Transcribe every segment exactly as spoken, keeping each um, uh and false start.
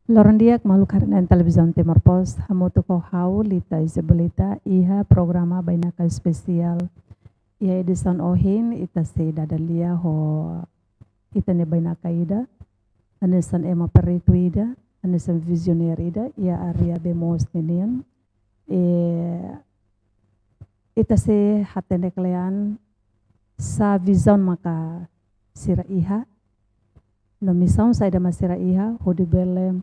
Loron di'ak maluk haree-na'in Televizaun Timor Post, hamutuk ho ha'u Lita Isabelita iha programa Bainaka Espesiál. Iha edisaun ohin ita sei dada lia ho ita-nia bainaka ida, hanesan ema peritu ida, hanesan vizionáriu ida iha área bee moos ninian. Eh, ita sei hatene kle'an sá vizaun maka sira iha, no misaun saida mak sira iha, hodi bele,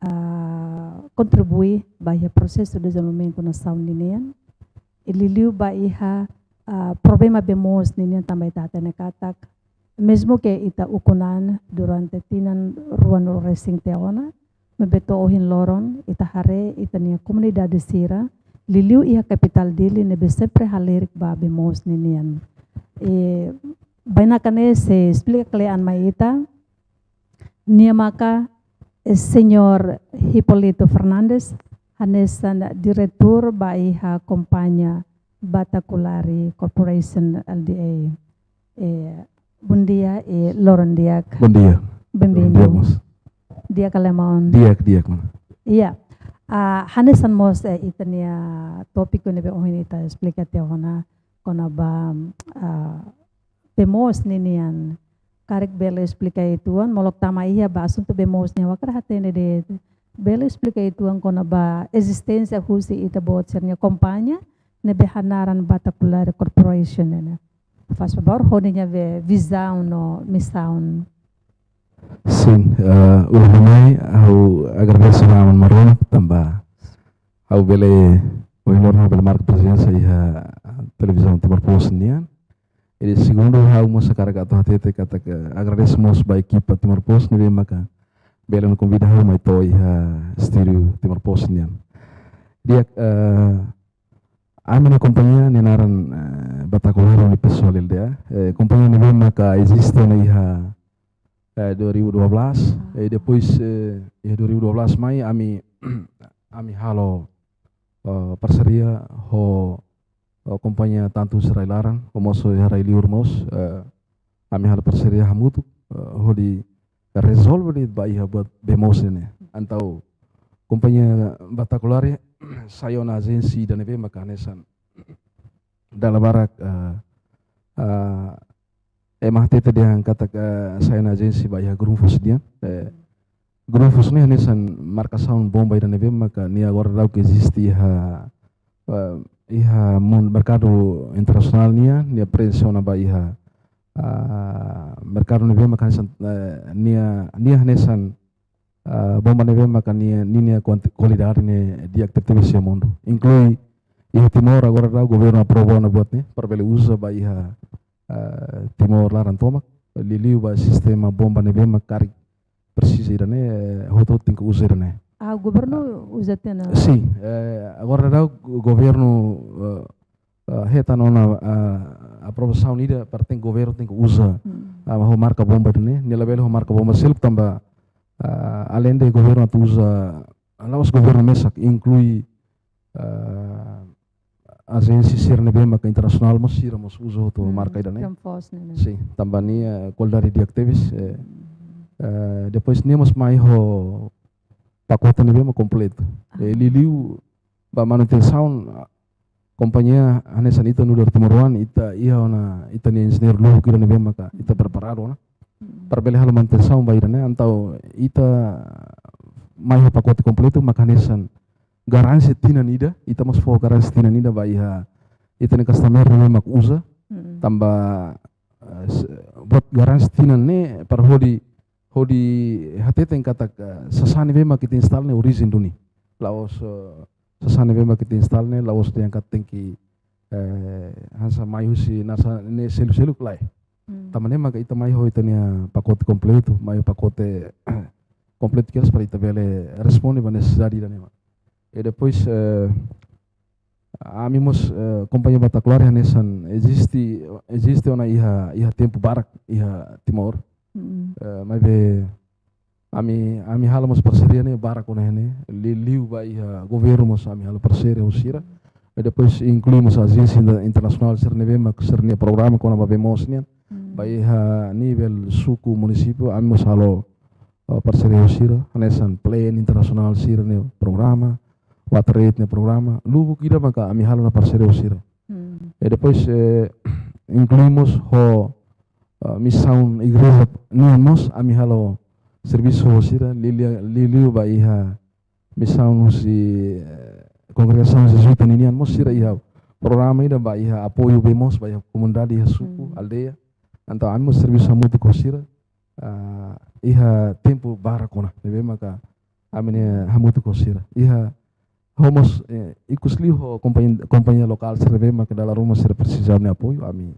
ah, kontribui ba iha prosesu dezenvolvimentu nasaun ninian. I liuliu ba iha, ah, problema bee moos ninian tanba ita hatene katak, mezmu ke ita ukun an durante tinan ruanulu-resin tiha ona, maibé to'o ohin loron ita haree ita-nia komunidade sira, liuliu iha kapitál Dili ne'ebé sempre halerik ba bee moos ninian. Eh, bainaka ne'e sei esplika kle'an mai ita, nia maka, eh, Señór Hipólito Fernandes, hanesan diretór ba iha kompañia Batakulari Corporation L D A. Eh, bondia, eh, loron di'ak. Bondia. Bem-vindo. Loron di'ak, mós. Di'ak ka lae, maun? Di'ak, di'ak, mana. Iya. Ah, hanesan mós, eh, ita-nia tópiku ne'ebé ohin ita esplika tiha ona kona-ba, ah, bee moos ninian. Karik bele esplika uitoan, molok tama iha ba asuntu bee moos nian, ha'u hakarak hatene de'it, bele esplika uitoan kona-ba ezisténsia husi ita-boot sira-nia kompañia ne'ebé hanaran Batakulari Corporation ne'e. Faz favór, ho nia be vizaun no misaun. Sin, eh, uluk mai ha'u agradese ba Aman Maromak tanba ha'u bele, ohin loron ha'u bele marka prezensa iha Televizaun Timor Post nian. I segundu, ha'u mós hakarak atu hatete katak agradese mós ba ekipa Timor Post ne'ebé maka bele konvida ha'u mai to'o iha estúdiu Timor Post nian. Di'ak, eh, ami-nia kompañia nia naran, eh, Batakulari Unipessoal Ltda. Eh, kompañia ne'ebé maka eziste ona iha, eh, dua ribu dua belas. Ah. Eh, depois, eh, iha dua ribu dua belas mai ami, ami halo, eh, parseria ho, eh, kompañia tantu husi rai-laran, ho mós iha rai-liur mós, eh, ami halo parseria hamutuk, eh, hodi rezolve de'it ba iha buat bee moos ne'e. Entaun kompañia Batakulari sai ona ajénsia ida ne'ebé maka hanesan dala barak, eh, eh, ema hatete dehan katak, eh, sai ona ajénsia ba iha Grundfos nian. Eh, Grundfos ne'e hanesan markasaun bomba ida ne'ebé maka nia agora daudaun eziste iha, eh, iha mun-, merkadu internasionál nian, nia prenxe ona ba iha, ah, merkadu ne'ebé maka hanesan, eh, nia, nia hanesan, ah, bomba ne'ebé maka nia, ninia kuanti-, kualidade ne'e di'ak tebetebes iha mundu. Inklui iha Timor agora daudaun governu aprova ona buat ne'e, para bele uza ba iha, ah, Timor laran tomak, liuliu ba sistema bomba ne'ebé maka karik presiza ida-ne'e, eh, hotu-hotu tenke uza ida-ne'e. Ah, governu uza tiha ona? Sin, eh, agora daudaun go-, governu, eh, eh, hetan ona, eh, aprovasaun ida para tenke governu tenke uza, hmm, ah, ho marka bomba ida-ne'e, nia labele ho marka bomba seluk tanba, ah, aleinde governu atu uza, la'ós governu mesak, inklui, eh, ajénsia sira ne'ebé maka internasionál mós sira mós uza hotu, hmm, marka ida-ne'e. Grundfos ne'e, ne'e. Sin, tanba nia, eh, kualidade di'ak tebes, eh, hmm, eh, depois nia mós mai ho pakote ne'ebé maka kompletu. Ah. Eh, liuliu ba manutensaun, ah, kompañia hanesan ita nu'udar timoroan, ita iha ona ita-nia enjeñeiru lubuk ida ne'ebé maka ita preparadu ona. Hmm. Para bele halo manutensaun ba ida-ne'e, entaun ita mai ho pakote kompletu maka hanesan garansia tinan ida, ita mós fó garansia tinan ida ba iha ita-nia customer ne'ebé mak uza, mm, tanba, eh, se-, buat garansia tinan ne'e para hodi, hodi hateten katak, eh, sasán ne'ebé mak ita instala ne'e orijen duni. La'ós, eh, sasán ne'ebé mak ita instala ne'e la'ós dehan katak tenke, eh, hanesan mai husi nasa ne'e seluk-seluk, lae. Hmm. Tanba ne'e maka ita mai ho ita-nia pakote kompletu, mai ho pakote kompletu kedas para ita bele responde ba nesesidade ida-ne'e mak. I depois, eh, ami mós, eh, kompañia Batakulari hanesan eziste, eziste ona iha, iha tempu barak iha Timor. Hmm. Eh, maibé ami, ami halo mós parseria ne'e barak ona iha ne'e, li-, liu ba iha governu mós ami halo parseria ho sira. I depois inklui mós ajénsia inter-, internasionál sira ne'ebé mak sira-nia programa kona-ba bee moos nian. Hmm. Ba iha nivel suku, munisípiu, ami mós halo, ho parseria sira, hanesan Plan Internasionál sira-nia programa, Water Aid nia programa, lubuk ida maka ami halo ona parseria sira. Hmm. E depois, eh, inklui mós ho, eh, misaun igreja nian mós ami halo servisu ho sira, liuliu, liuliu ba iha misaun husi, eh, kongregasaun Jezuita ninian mós sira iha programa ida ba iha apoiu bee moos ba iha komunidade iha suku, hmm, aldeia. Entaun ami mós servisu hamutuk ho sira, ah, iha tempu barak ona, ne'ebé maka ami-nia hamutuk ho sira. Iha ho mós, eh, ikusliu ho kompañia, kompañia lokál sira ne'ebé maka dala ruma sira presiza ami-nia apoiu, ami,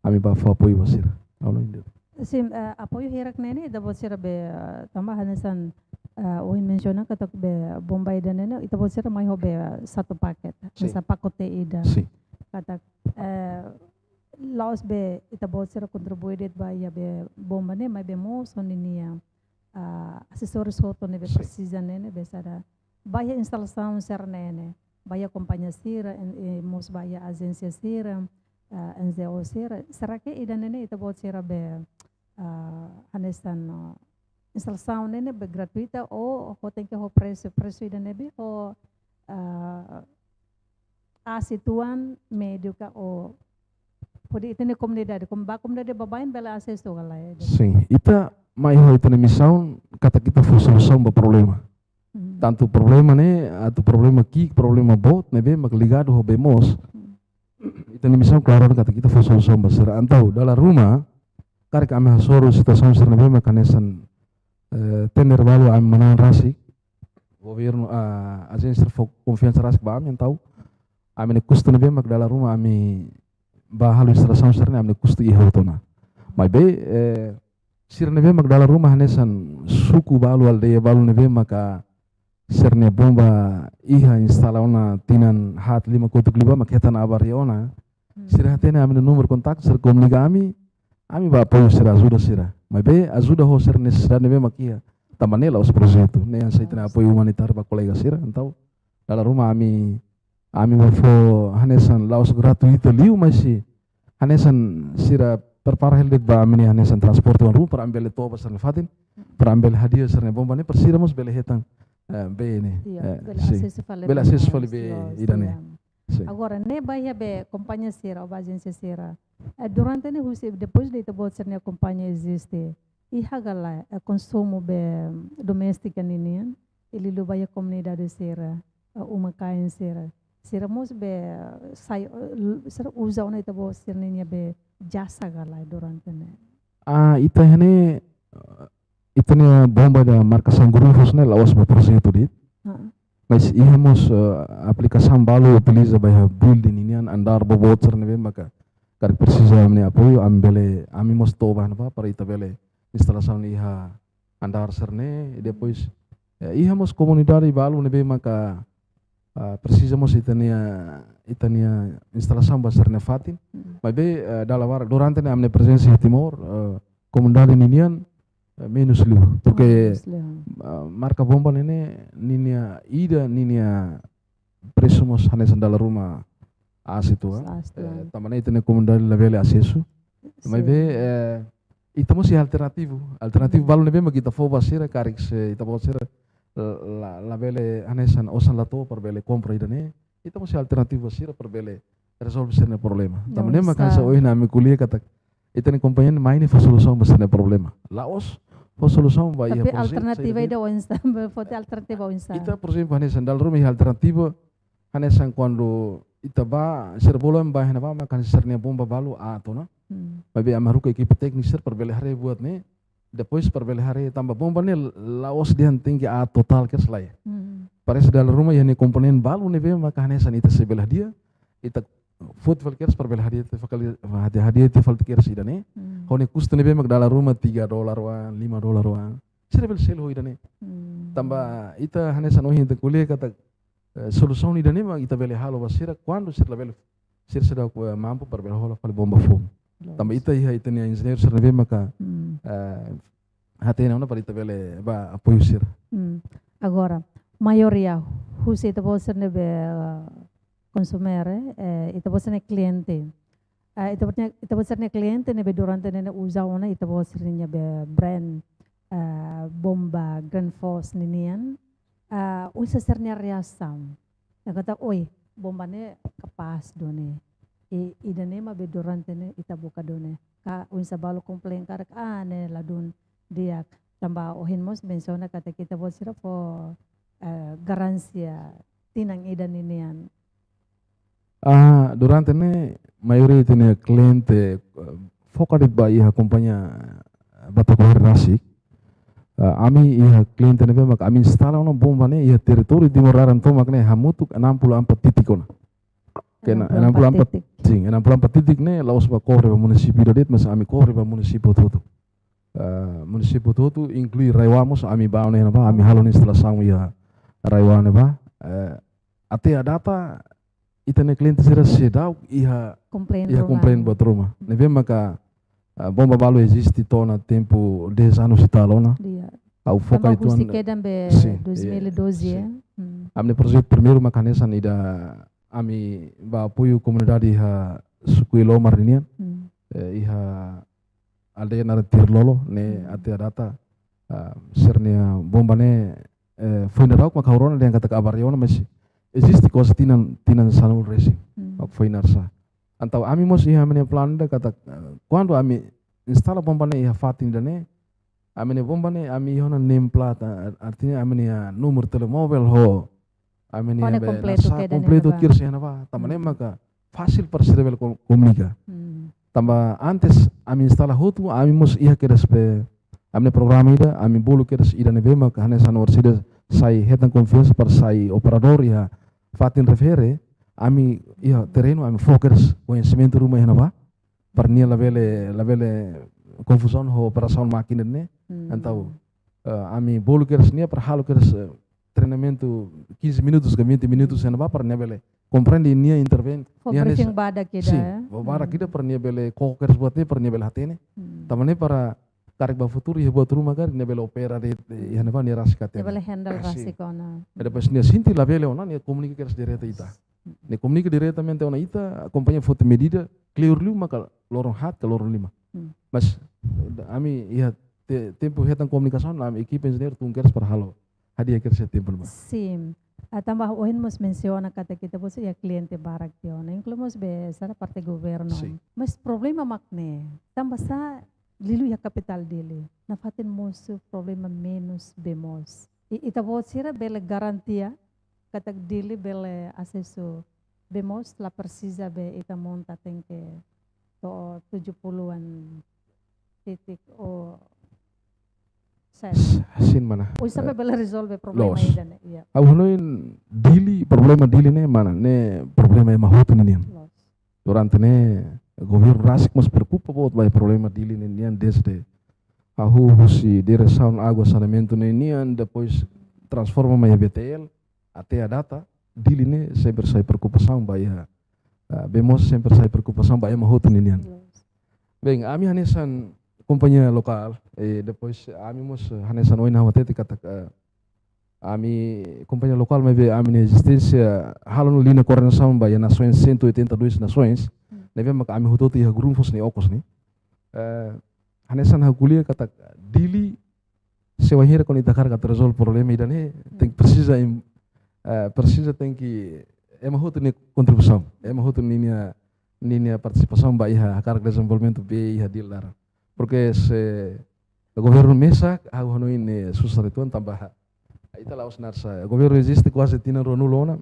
ami bá fó apoiu ba sira. Ha'u hanoin de'it. Sin, eh, apoiu hirak ne'e ne'e, ita-boot sira be, eh, tanba hanesan, eh, ohin mensiona katak be bomba ida ne'e ne'e, ita-boot sira mai ho be, eh, satu paket, sin, hanesan pakote ida. Sin. Katak, eh, la'ós be ita-boot sira kontribui de'it ba iha be bomba ne'e, maibé mós ho ninia, ah, asesóriu hotu ne'ebé, sin, presiza ne'e ne'e, be sada ba iha instalasaun sira ne'e ne'e, ba iha kompañia sira, en, eh, mós ba iha ajénsia sira, ah, N G O sira. Será que ida ne'e ne'e ita-boot sira be, ah, hanesan, ah, instalasaun ne'e ne'e be gratuita ou, ou tenke ho presu, presu ida ne'ebé ho, ah, asesu uitoan médiu ka ou hodi ita-nia komunidade, kom-, ba komunidade baibain bele asesu ka lae? Sin, ita mai ho ita-nia misaun katak ita fó solusaun ba problema. Hmm. Tantu problema ne'e, atu problema ki'ik, problema boot, ne'ebé mak ligadu ho bee moos. Hmm. Ita-nia misaun klaru ona katak ita fó solusaun ba sira. Entaun dala ruma, karik ami hasoru situasaun sira ne'ebé mak hanesan, eh, tender balu ami manán rasik, governu, ah, ajénsia fó konfiansa rasik ba ami, entaun ami-nia kustu ne'ebé mak dala ruma ami bá halo instalasaun sira ne'e ami-nia kustu iha hotu ona. Maibé, eh, sira ne'ebé mak dala ruma hanesan suku balu, aldeia balu ne'ebé maka sira-nia bomba iha instala ona tinan haat lima kotuk liubá mak hetan abaria ona. Hmm. Sira hatene ami-nia númeru kontaktu, sira komunika ami, ami bá apoiu sira, ajuda sira. Maibé ajuda ho sira nesesidade ne'ebé mak iha. Tanba ne'e la'ós projetu, ne'e hanesan ita-nia apoiu umanitáriu ba kolega sira, entaun dala ruma ami, ami bá fó hanesan la'ós gratuitu liu, mas si hanesan sira prepara hela de'it ba ami-nia hanesan transporte oan ruma para ami bele toba sira-nia fatin, para ami bele hadi'a sira-nia bomba ne'e, para sira mós bele hetan, eh, bee ne'e. Iya, eh, bele sin, asesu fali bee, bele asesu fali bee, loos, ida ne'e. Iya. Sin. Agora, ne'e ba iha be kompañia sira, ou ba ajénsia sira. Eh, durante ne'e husi, depois de ita-boot sira-nia kompañia eziste, iha ka lae, eh, konsumu be doméstika ninian, i liuliu ba iha komunidade sira, eh, uma-kain sira. Sira mós be, eh, sai, eh, l-, sira uza ona ita-boot sira-ninia be jasa ka lae durante ne'e? Ah, ita iha ne'e, eh, ita-nia bomba ida marka Sangurufus ne'e la'ós ba projetu de'it. Ah. Mas iha mós, eh, aplikasaun balu utiliza ba iha building ninian, andár boboot sira ne'ebé maka karik presiza ami-nia apoiu, ami bele, ami mós toba iha ne'ebá para ita bele instalasaun iha andár sira ne'e, i depois, eh, iha mós komunidade balu ne'ebé maka, ah, presiza mós ita-nia, ita-nia instalasaun ba sira-nia fatin. Hmm. Maibé, eh, dala barak durante ne'e ami-nia prezensa iha Timor, eh, komunidade ninian, eh, menus liu. Porque, menus liu. Ah, marka bomba ne'e ne'e, ninia ida, ninia presu mós hanesan dala ruma asesu uitoan. Asesu uitoan. Eh, tanba ne'e ita-nia komunidade labele asesu. Sin. Maibé, eh, ita mós iha alternativu. Alternativu balu ne'ebé mak ita fó ba sira karik se ita-boot sira, eh, la, labele hanesan osan la to'o para bele kompra ida ne'e. Ita mós iha alternativu sira para bele rezolve sira-nia problema. Tanba ne'e mak hanesan ohin ami ko'alia katak ita-nia kompañia mai ne'e fó solusaun ba sira-nia problema. La'ós fó solusaun ba iha projetu sira. Tapi alternativa ida oinsá, foti alternativa oinsá? Ita, por ezemplu, hanesan dala ruma iha alternativa, hanesan kuandu ita bá, sira bolu ami bá iha ne'ebá, mak hanesan sira-nia bomba balu aat ona. Hmm. Maibé ami haruka ekipa tékniku sira para bele haree buat ne'e, depois para bele haree tanba bomba ne'e la'ós dehan tenke aat totál kedas, lae. Hmm. Parese dala ruma iha nia komponente balu ne'ebé maka hanesan ita sei bele hadi'a, ita foti fali kedas para bele hadi'a ita fali, hadi'a, hadi'a ita fali kedas ida ne'e. Hmm. Ho nia kustu ne'ebé mak dala ruma tiga dolar oan, lima dolar oan. Sira bele selu ho ida ne'e. Hmm. Tanba ita hanesan ohin ita ko'alia katak, eh, solusaun ida ne'e mak ita bele halo ba sira kuandu sira labele, sira seidauk, eh, mampu para bele hola fali bomba foun. Loos. Tanba ita iha ita-nia enjeñeiru sira ne'ebé maka, hmm, eh, hatene ona para ita bele bá apoiu sira. Hmm. Agora, maioria husi ita-boot sira ne'ebé, eh, konsumidór, eh, ita-boot sira-nia kliente. Eh, ita-boot sira-nia, ita-boot sira-nia kliente ne'ebé durante ne'e ne'e uza ona ita-boot sira-nia be brand, eh, bomba Grand Force ninian, ah, oinsá sira-nia reasaun? Dehan katak, oi, bomba ne'e kapás duni. I, ida-ne'e mak be durante ne'e ita buka duni. Ka oinsá balu komplain karik, ah, ne'e ladún di'ak. Tanba ohin mós mensiona katak ita-boot sira fó, eh, garantia tinan ida ninian. Ah, durante ne'e maioria ita-nia kliente, eh, foka de'it ba iha kompañia, eh, Batak Bahari rasik. Ah, ami iha kliente ne'ebé mak ami instala ona bomba ne'e iha territóriu Timor laran tomak ne'e hamutuk enam puluh empat titik ona. Ke na, enam puluh empat enam puluh empat titik. Sin, enam puluh empat titik ne'e la'ós ba kobre ba munisípiu ida de'it, mas ami kobre ba munisípiu hotu-hotu. Eh, munisípiu hotu-hotu inklui RAEOA mós ami bá ona iha ne'ebá, ami halo ona instalasaun iha RAEOA ne'ebá. Eh, até à data ita-nia kliente sira seidauk iha, komplain iha ruma. Komplain buat ruma. Ne'ebé maka, eh, bomba balu eziste to'o ona tempu dez anos e tal ona. Iya. Ha'u foka tanba uitoan husi da-, kedan be sin, dois mil e doze, iya, ya. Sin. Hmm. Ami-nia projetu primeiru maka hanesan ida ami bá apoiu komunidade iha suku Ilomar ninian. Hmm. Eh, iha aldeia naran Tirlolo ne'e, hmm, até à data, ah, sira-nia bomba ne'e, eh, foin dadauk mak ha'u rona dehan katak abaria ona, mas eziste kuaze tinan, tinan sanulu resin. Hmm. Mak foin hanesan. Entaun ami mós iha ami-nia planu ida katak, eh, kuandu ami instala bomba ne'e iha fatin ida-ne'e, ami-nia bomba ne'e ami iha ona name plate, artinya ami-nia, ah, númeru telemóvel ho ami-nia, kone be, kompletu, nasa kedan kompletu iha ne'ebá. Kira iha ne'ebá. Tanba ne'e, hmm, maka fasil para sira bele ko-, komunika. Hmm. Tanba antes ami instala hotu, ami mós iha kedas be ami-nia programa ida, ami bolu kedas ida ne'ebé maka hanesan orsida sai hetan konfiansa para sai operadór iha fatin refere, ami iha terrenu, ami fó kedas koñesimentu ruma iha ne'ebá, para nia labele, labele konfuzaun ho operasaun mákina ne'e. Hmm. Entaun, eh, ami bolu kedas nia para halo kedas, eh, treinamentu quinze minutos ka vinte minutos, hmm, iha ne'ebá para nia bele komprende, nia intervén. Fó, nia briefing hanesan badak ida, sin, ya? Fó badak ida, hmm, para nia bele koko kedas buat ne'e, para nia bele hatene. Hmm. Tanba ne'e para karik ba futuru iha buat ruma karik nia bele opera de'it, iha ne'ebá nia rasik hatene. Nia bele handle, ah, sin, rasik ona. E depois nia sente labele ona, nia komunika kedas direta ita. Hmm. Nia komunika diretamente ona ita, kompañia foti medida, kleur liu maka loron haat ka loron lima. Hmm. Mas, eh, ami iha te-, tempu hetan komunikasaun, ami ekipa enjeñeiru tun kedas para halo hadi'a kedas iha tempu ne'ebá. Sin. Ah, tanba ohin mós mensiona katak ita-boot sira iha kliente barak tiha ona, inklui mós be sira parte governu. Sin. Mas problema mak ne'e, tanba sá liuliu iha kapitál Dili, nafatin mosu problema menus bee moos? I, ita-boot sira bele garantia katak Dili bele asesu bee moos, la presiza be ita monta tanke to'o tujuh puluhan titik o ses. S-, sin, mana. Oinsá be, eh, bele rezolve problema, loos, ida-ne'e, iya. Ha'u hanoin Dili, problema Dili ne'e mana? Ne'e problema ema hotu ninian. Loos. Durante ne'e governu rasik mós preokupa boot ba problema Dili ne'e nian, desde hahú husi diresaun água saneamentu ne'e nian, depois transforma mai B T L, até à data, Dili ne'e sempre sai preokupasaun ba iha, ah, bee moos sempre sai preokupasaun ba ema hotu ninian. Loos. Bem, ami hanesan kompañia lokál, e depois ami mós, eh, hanesan ohin ha'u hatete katak, eh, ami kompañia lokál maibé ami-nia ezisténsia halo ona liña koordenasaun ba iha nasoens, cento e oitenta e dois nasoens, hmm, ne'ebé maka ami hotu-hotu iha grupus ne'e okos ne'e. Eh, hanesan ha'u ko'alia katak Dili, se wainhira kuandu ita hakarak atu rezolve problema ida-ne'e, hmm, tenke presiza im-, eh, presiza tenke ema hotu nia kontribuisaun, ema hotu ninia, ninia partisipasaun ba iha hakarak dezenvolvimentu bee iha Dili laran. Porque se governu mesak, ha'u hanoin ne'e susar uitoan tanba ita la'ós hanesan, governu eziste kuaze tinan ruanulu ona,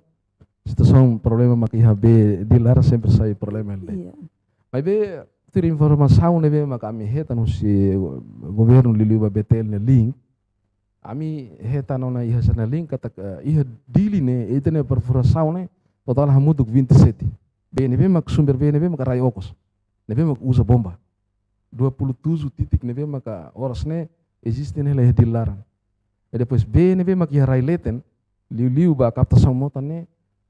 situasaun problema mak iha bee Dili laran sempre sai problema hela de'it. Iya. Maibé, tuir informasaun ne'ebé mak ami hetan husi governu liuliu ba B T L nia link, ami hetan ona iha sira-nia link katak, eh, iha Dili ne'e, ita-nia perfurasaun ne'e, totál hamutuk vinte e sete. Bee ne'ebé mak sumber bee ne'ebé mak rai okos. Ne'ebé mak uza bomba. Dua puluh tujuh titik ne'ebé maka oras ne'e eziste ne'e hela iha Dili laran. E depois bee ne'ebé mak iha rai leten, liuliu ba kaptasaun mota ne'e,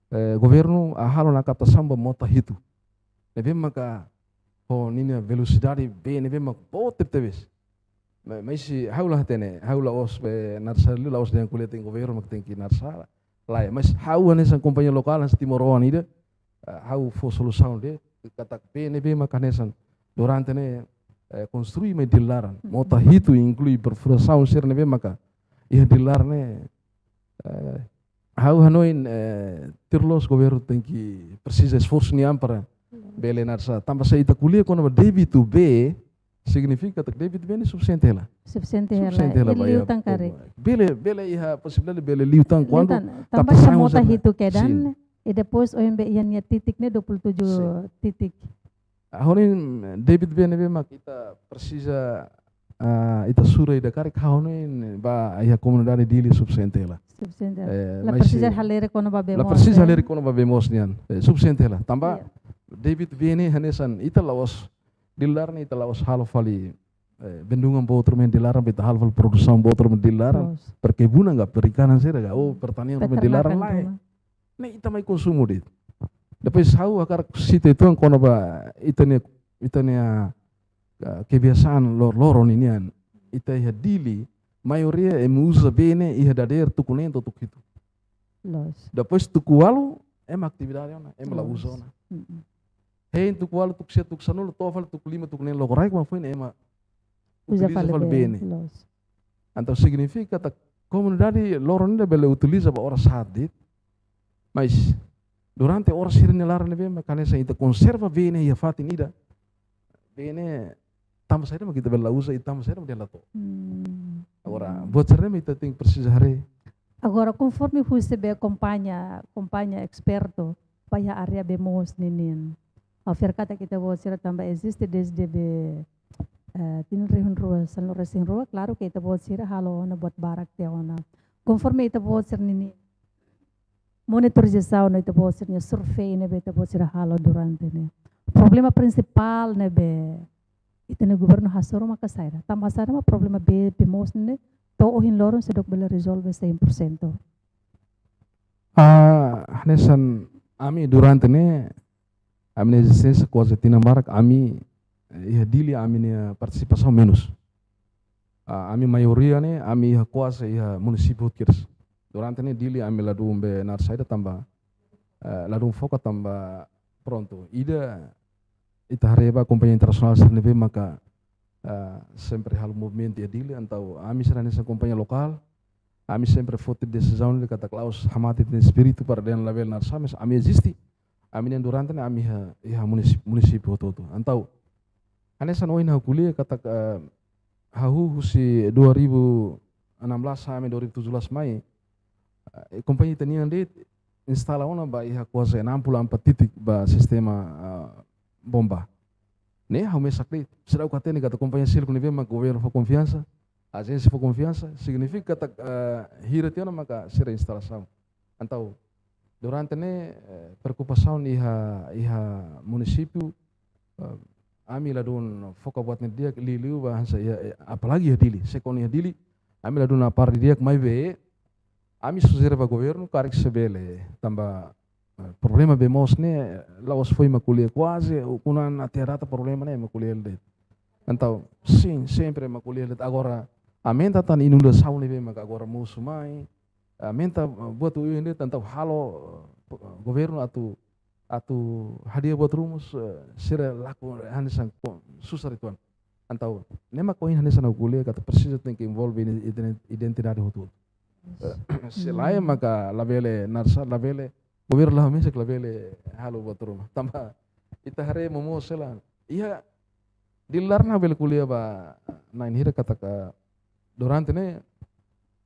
eh, governu halo ona kaptasaun ba mota hitu. Ne'ebé maka ho ninia velosidade bee ne'ebé mak boot tebetebes. Ma-, mas se ha'u la hatene, ha'u la'ós be hanesan liu la'ós dehan ko'alia dehan governu mak tenke hanesan lae. Mas ha'u hanesan kompañia lokál, hanesan timoroan ida, eh, ha'u fó solusaun de'it, katak bee ne'ebé mak hanesan durante ne'e, eh, konstrui mai Dili laran. Mm. Mota hitu inklui perfurasaun sira ne'ebé maka iha Dili laran ne'e, eh, ha'u hanoin, eh, tuir loos governu tenke presiza esforsu nian para, mm, bele naran sá. Tanba se ita ko'alia kona-ba débit B, signifika katak débit B ne'e sufisiente hela. Sufisiente hela. Sufisiente hela. Ita ba liu iha tan karik. Bele, bele iha posibilidade bele liu tan. Liu kuandu tan, tanba kaptasaun se mota sira-ne'e hitu kedan, sin, i depois O M B iha nia titik ne'e dua puluh tujuh, sin, titik. Ha'u hanoin débit B ne'ebé mak ita presiza, ah, ita sura ida karik, ha'u hanoin ba iha komunidade Dili sufisiente hela. Sufisiente hela. Eh, la presiza, si, halerik kona-ba B mós, la presiza, eh, halerik kona-ba B mós nian. Eh, sufisiente hela. Tanba, iya, débit B ne'e hanesan ita la'ós Dili laran, ita la'ós halo fali, eh, bendungan boot ruma iha Dili laran, ita halo fali produsaun boot ruma iha Dili laran, loos, perkebunan ka, perikanan sira ka, oh, pertanian ruma iha Dili laran, peternakan lae. Ruma. Ne'e ita mai konsumu de'it. Depois ha'u hakarak sita uitoan kona-ba ita-nia, ita-nia, ah, kebiasaan lor-, loron ninian. Ita iha Dili, maioria ema uza B ne'e iha dadeer tuku neen to'o tuku hitu. Loos. Depois tuku ualu, ema atividade ona, ema la, loos, uza ona. Mm-mm. Hein tuku ualu, tuku sia, tuku sanulu, to'o fali tuku lima, tuku neen, lokraik mak foin ema uza, utiliza fali, fali B, B ne'e. Loos. Entaun signifika katak komunidade loron ida bele utiliza ba oras haat de'it. Mas durante oras sira-ne'e laran ne'ebé mak hanesan ita konserva B ne'e iha fatin ida, B ne'e tanba saida mak ita bele la uza, i tanba saida mak dehan la to'o. Hmm. Agora, buat sira-ne'e mak ita tenke presiza haree. Agora, konforme husi be kompañia, kompañia espertu, ba iha área B mós ninian. Ha'u fiar katak ita-boot sira tanba eziste dezde be, eh, tinan rihun rua, sanulu-resin-rua, klaru ke ita-boot sira halo ona buat barak tiha ona. Konforme ita-boot sira-nia monitorizasaun no ita-boot sira-nia survei ne'ebé ita-boot sira halo durante ne'e, problema prinsipál ne'ebé ita-nia governu hasoru maka saida? Tanba saida mak problema B, B mós ne'e to'o ohin loron seidauk bele rezolve cem por cento? Ah, hanesan ami durante ne'e, ami-nia ezisténsia kuaze tinan barak, ami, eh, iha Dili ami-nia partisipasaun menus. Ah, ami maioria ne'e, ami iha kuaze iha munisípiu hotu kedas. Durante ne'e Dili ami ladún be naran saida tanba, eh, ladún foka tanba prontu. Ida ita haree ba kompañia internasionál sira ne'ebé maka, ah, sempre halo movimentu iha Dili, entaun ami sira hanesan kompañia lokál, ami sempre foti desizaun ida katak la'ós hamate ita-nia espíritu para dehan labele naran sá, mas ami eziste, ami-nia durante ne'e ami iha, iha munisíp-, munisípiu hotu-hotu. Entaun, hanesan ohin ha'u ko'alia katak, eh, hahú husi dua ribu enam belas sampai dua ribu tujuh belas mai, eh, kompañia ita-nian de'it instala ona ba iha kuaze enam puluh empat titik ba sistema, eh, bomba. Ne'e ha'u mesak de'it. Seidauk hatene katak kompañia seluk ne'ebé mak governu fó konfiansa, ajénsia fó konfiansa, signifika katak, eh, hira tiha ona maka sira instalasaun. Entaun, durante ne'e, eh, preokupasaun iha, iha munisípiu, eh, ami ladún foka buat ne'e di'ak, liuliu ba hanesan iha, eh, apalagi iha Dili, se kona iha Dili, ami ladún apár didi'ak maibé, ami sujere ba governu, karik se bele, tanba, eh, problema B mós ne'e, la'ós foin mak ko'alia, kuaze, ukun an até à data problema ne'e mak ko'alia de'it. Entaun, sin, sempre mak ko'alia de'it. Agora, aumenta tan inundasaun ne'ebé maka agora mosu mai, aumenta, eh, buat oioin de'it, entaun halo, eh, governu atu, atu hadi'a buat ruma, eh, sira lakohi hanesan ko-, susar uitoan. Entaun, ne'e mak ohin hanesan ha'u ko'alia katak presiza tenke envolve ita-nia, ita-nia identidade hotu-hotu. Eh, se lae maka labele naran sá, labele, governu la mesak labele halo buat ruma. Tanba ita haree momoos hela. Iha Dili laran ha'u bele ko'alia ba na'in hira katak durante ne'e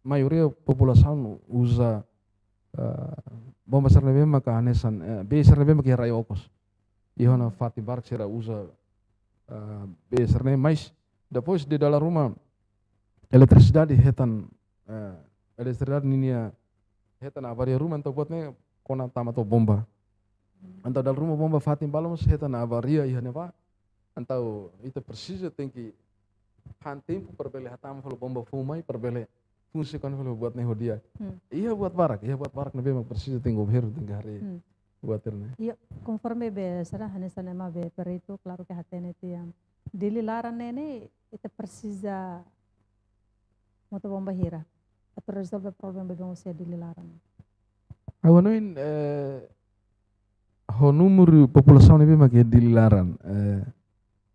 maioria populasaun uza, eh, bomba sira ne'ebé maka hanesan, eh, B sira ne'ebé maka iha rai okos. Iha ona fatin barak sira uza, eh, B sira-ne'e, mas depois de dala ruma eletrisidade hetan, eh, eletrisidade ninia hetan avaria ruma, entaun buat ne'e kona tama to'o bomba. Entaun dala ruma bomba fatin balu mós hetan avaria iha ne'ebá. Entaun ita presiza tenke han tempu para bele hatama fali bomba foun mai, para bele fungsi kona fali buat ne'e ho di'ak. Hmm. Iha buat barak, iha buat barak ne'ebé mak presiza tenke governu tenke haree. Hmm. Buat ne'e. Iha, konforme be sira hanesan ema be peritu, klaru ke hatene tiha. Dili laran ne'e ne'e, ita presiza mota bomba hira atu rezolve problema be mós iha Dili laran. Ha'u hanoin, eh, ho númeru populasaun ne'ebé mak iha Dili laran, eh,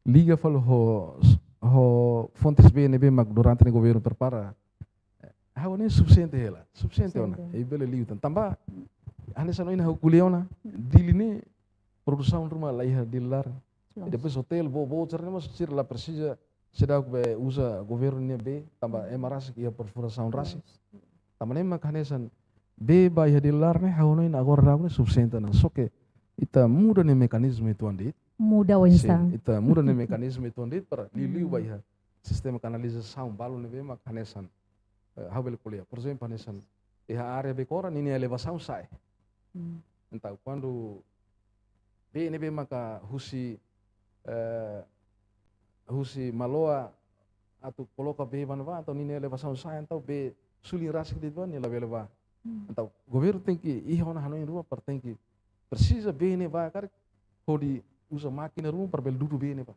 liga fali ho, ho fontes bee ne'ebé mak durante ne'e governu prepara. Ha'u hanoin sufisiente hela, sufisiente ona. Sufisiente. I bele liu tan. Tanba, hanesan ohin ha'u ko'alia ona, Dili ne'e produsaun ruma la iha Dili laran. Loos. I depois hotel, boot-boot sira ne'e mós sira la presiza seidauk bá uza governu nia bee, tanba ema rasik iha perfurasaun rasik. Loos. Tanba ne'e mak hanesan bee ba iha Dili laran ne'e, ha'u hanoin agora daudaun ne'e sufisiente ona. Só ke ita muda nia mekanizmu uitoan de'it. Muda oinsá? Sin, ita muda nia mekanizmu uitoan de'it para liuliu ba iha sistema kanalizasaun balu ne'ebé mak hanesan, eh, ha'u bele ko'alia. Por ezemplu, hanesan iha área Becora ninia elevasaun sa'e. Hmm. Entaun, kuandu bee ne'ebé maka husi, eh, husi Maloa atu koloka bee ba ne'ebá, entaun ninia elevasaun sa'e, entaun bee suli rasik de'it bá, nia labele bá. Hmm. Entaun governu tenke iha ona hanoin ruma para tenke presiza bee ne'e bá karik hodi uza mákina ruma para bele dudu bee ne'e bá.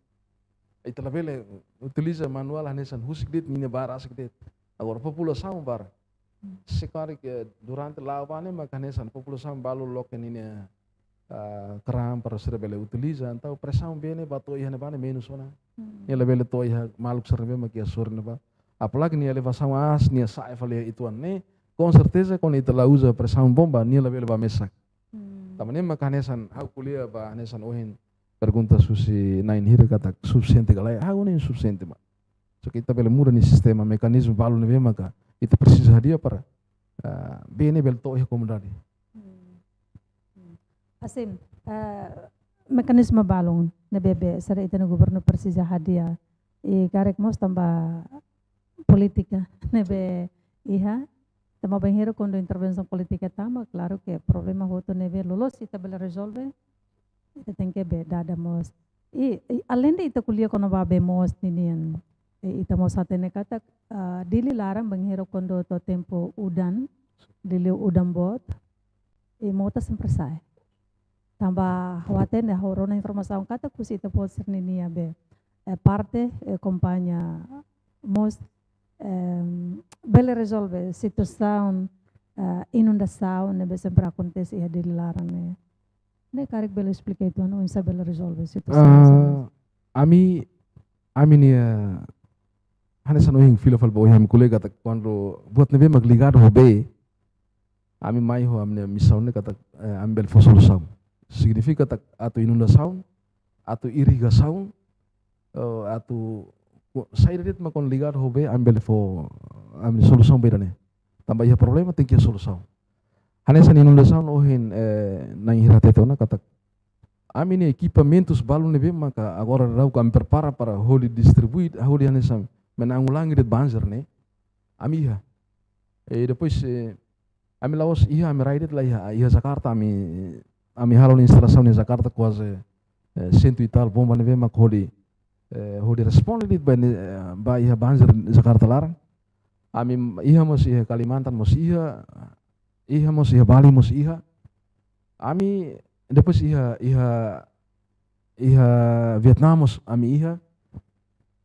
Ita labele utiliza manuál hanesan husik de'it ninia bá rasik de'it. Agora populasaun barak. Hmm. Se karik durante la'o bá ne'e maka hanesan populasaun balu loke ninia, ah, keran para sira bele utiliza, entaun presaun bee ne'e bá to'o iha ne'ebá ne'e menus ona. Hmm. Nia labele to'o iha maluk sira ne'ebé mak iha sorin ne'ebá. Apalagi nia elevasaun aas, nia sa'e fali iha uitoan ne'e, com certeza kuandu ita la uza presaun bomba, nia labele bá mesak. Hmm. Tanba ne'e maka hanesan ha'u ko'alia ba hanesan ohin pergunta husi na'in hira katak sufisiente ka lae, ha'u hanoin sufisiente mak. Só ke ita bele muda nia sistema, mekanizmu balu ne'ebé maka ita presiza hadi'a para, ah, bee ne'e bele to'o iha komunidade. Hmm. Hmm. Hanesan, eh, mekanizmu balu ne'ebé be sira ita-nia governu presiza hadi'a. I karik mós tanba polítika ne'ebé iha, tanba bainhira kuandu intervensaun polítika tama, klaru ke problema hotu ne'ebé loloos ita bele rezolve, ita tenke be dada mós. I, i aleinde ita ko'alia kona-ba bee moos ninian, i ita mós hatene katak, ah, Dili laran bainhira kuandu to'o tempu udan, Dili udan boot, i mota sempre sa'e. Tanba ha'u hatene, ha'u rona informasaun katak husi ita-boot sira-ninia be, eh, parte, eh, kompañia mós, em, bele rezolve situasaun, eh, inundasaun ne'ebé sempre akontese iha Dili laran ne'e. Ne'e karik bele esplika uitoan oinsá bele rezolve situasaun ne'e? Ah, ami, ami-nia, hanesan ohin fila fali ba ohin ami ko'alia katak kuandu buat ne'ebé mak ligadu ho bee, ami mai ho ami-nia misaun ne'e katak, eh, ami bele fó solusaun. Signifika katak atu inundasaun, atu irrigasaun, eh, atu ku-, saida de'it mak kuandu ligadu ho bee, ami bele fó ami solusaun ba ida-ne'e. Tanba iha problema tenke iha solusaun. Hanesan inundasaun ohin, eh, na'in hira hatete ona katak ami-nia ekipamentus balu ne'ebé maka agora daudaun ami prepara para hodi distribui, hodi hanesan menanggulangi de'it banjir ne'e, ami iha. I depois, eh, ami la'ós iha, ami rai de'it la iha, iha Jakarta, ami, ami halo nia instalasaun iha Jakarta kuaze, eh, sentu i tal bomba ne'ebé mak hodi, eh, hodi responde de'it ba ne'e, eh, ba iha banjir Jakarta laran. Ami iha mós iha Kalimantan mós iha, iha mós iha Bali mós iha. Ami depois iha, iha, iha Vietnam mós ami iha.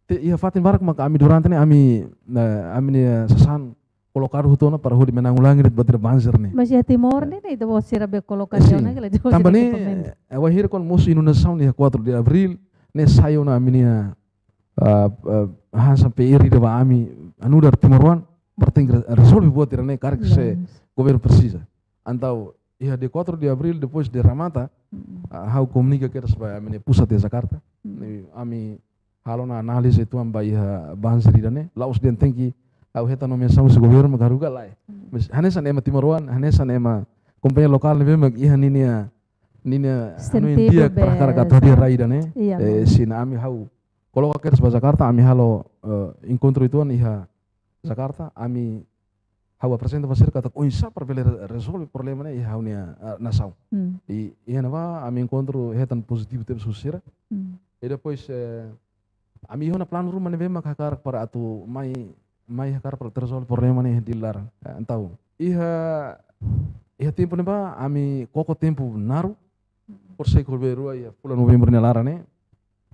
Te iha fatin barak maka ami durante ne'e ami, eh, ami-nia sasán kolokadu hotu ona para hodi menanggulangi de'it buat ida banjir ne'e. Mas iha Timor ne'e, ne'e ita-boot sira be koloka. Eh, sin. Ona kala ita-boot sira be komen. Tanba ne'e, eh, wainhira kuandu mosu inundasaun iha quatro de abril, ne'e sai ona ami-nia, ah, ah, hanesan P R ida ba ami, anu dari timoroan, para tenke re-, rezolve buat ida-ne'e karik se governu presiza. Entaun iha dia quatro de abril, depois de remata, ah, ha'u komunika kedas ba ami-nia pusat iha Jakarta. Mm. Ne'e ami halo ona análize uitoan ba iha banjir ida-ne'e, la'ós dehan tenke ha'u hetan nomeasaun husi governu mak haruka, lae. Mm. Mas hanesan ema timoroan, hanesan ema kompañia lokál ne'ebé mak iha ninia, ninia anu sentidu di'ak be, para hakarak atu hadi'a rai ida-ne'e. Iya, eh, no. Sin, ami ha'u koloka kedas ba Jakarta, ami halo, eh, enkontru uitoan iha Jakarta, ami ha'u aprezenta ba sira katak oinsá para bele re-, rezolve problema ne'e iha ha'u-nia, eh, nasaun. Hmm. I, iha ne'ebá ami enkontru hetan pozitivu tebes husi sira. Hmm. I depois, eh, ami iha ona planu ruma ne'ebé mak hakarak para atu mai, mai hakarak para rezolve problema ne'e iha Dili laran. Eh, entaun iha, iha tempu ne'ebá ami koko tempu naruk, hmm, por sei korberua iha fulan Novembru nia laran ne'e.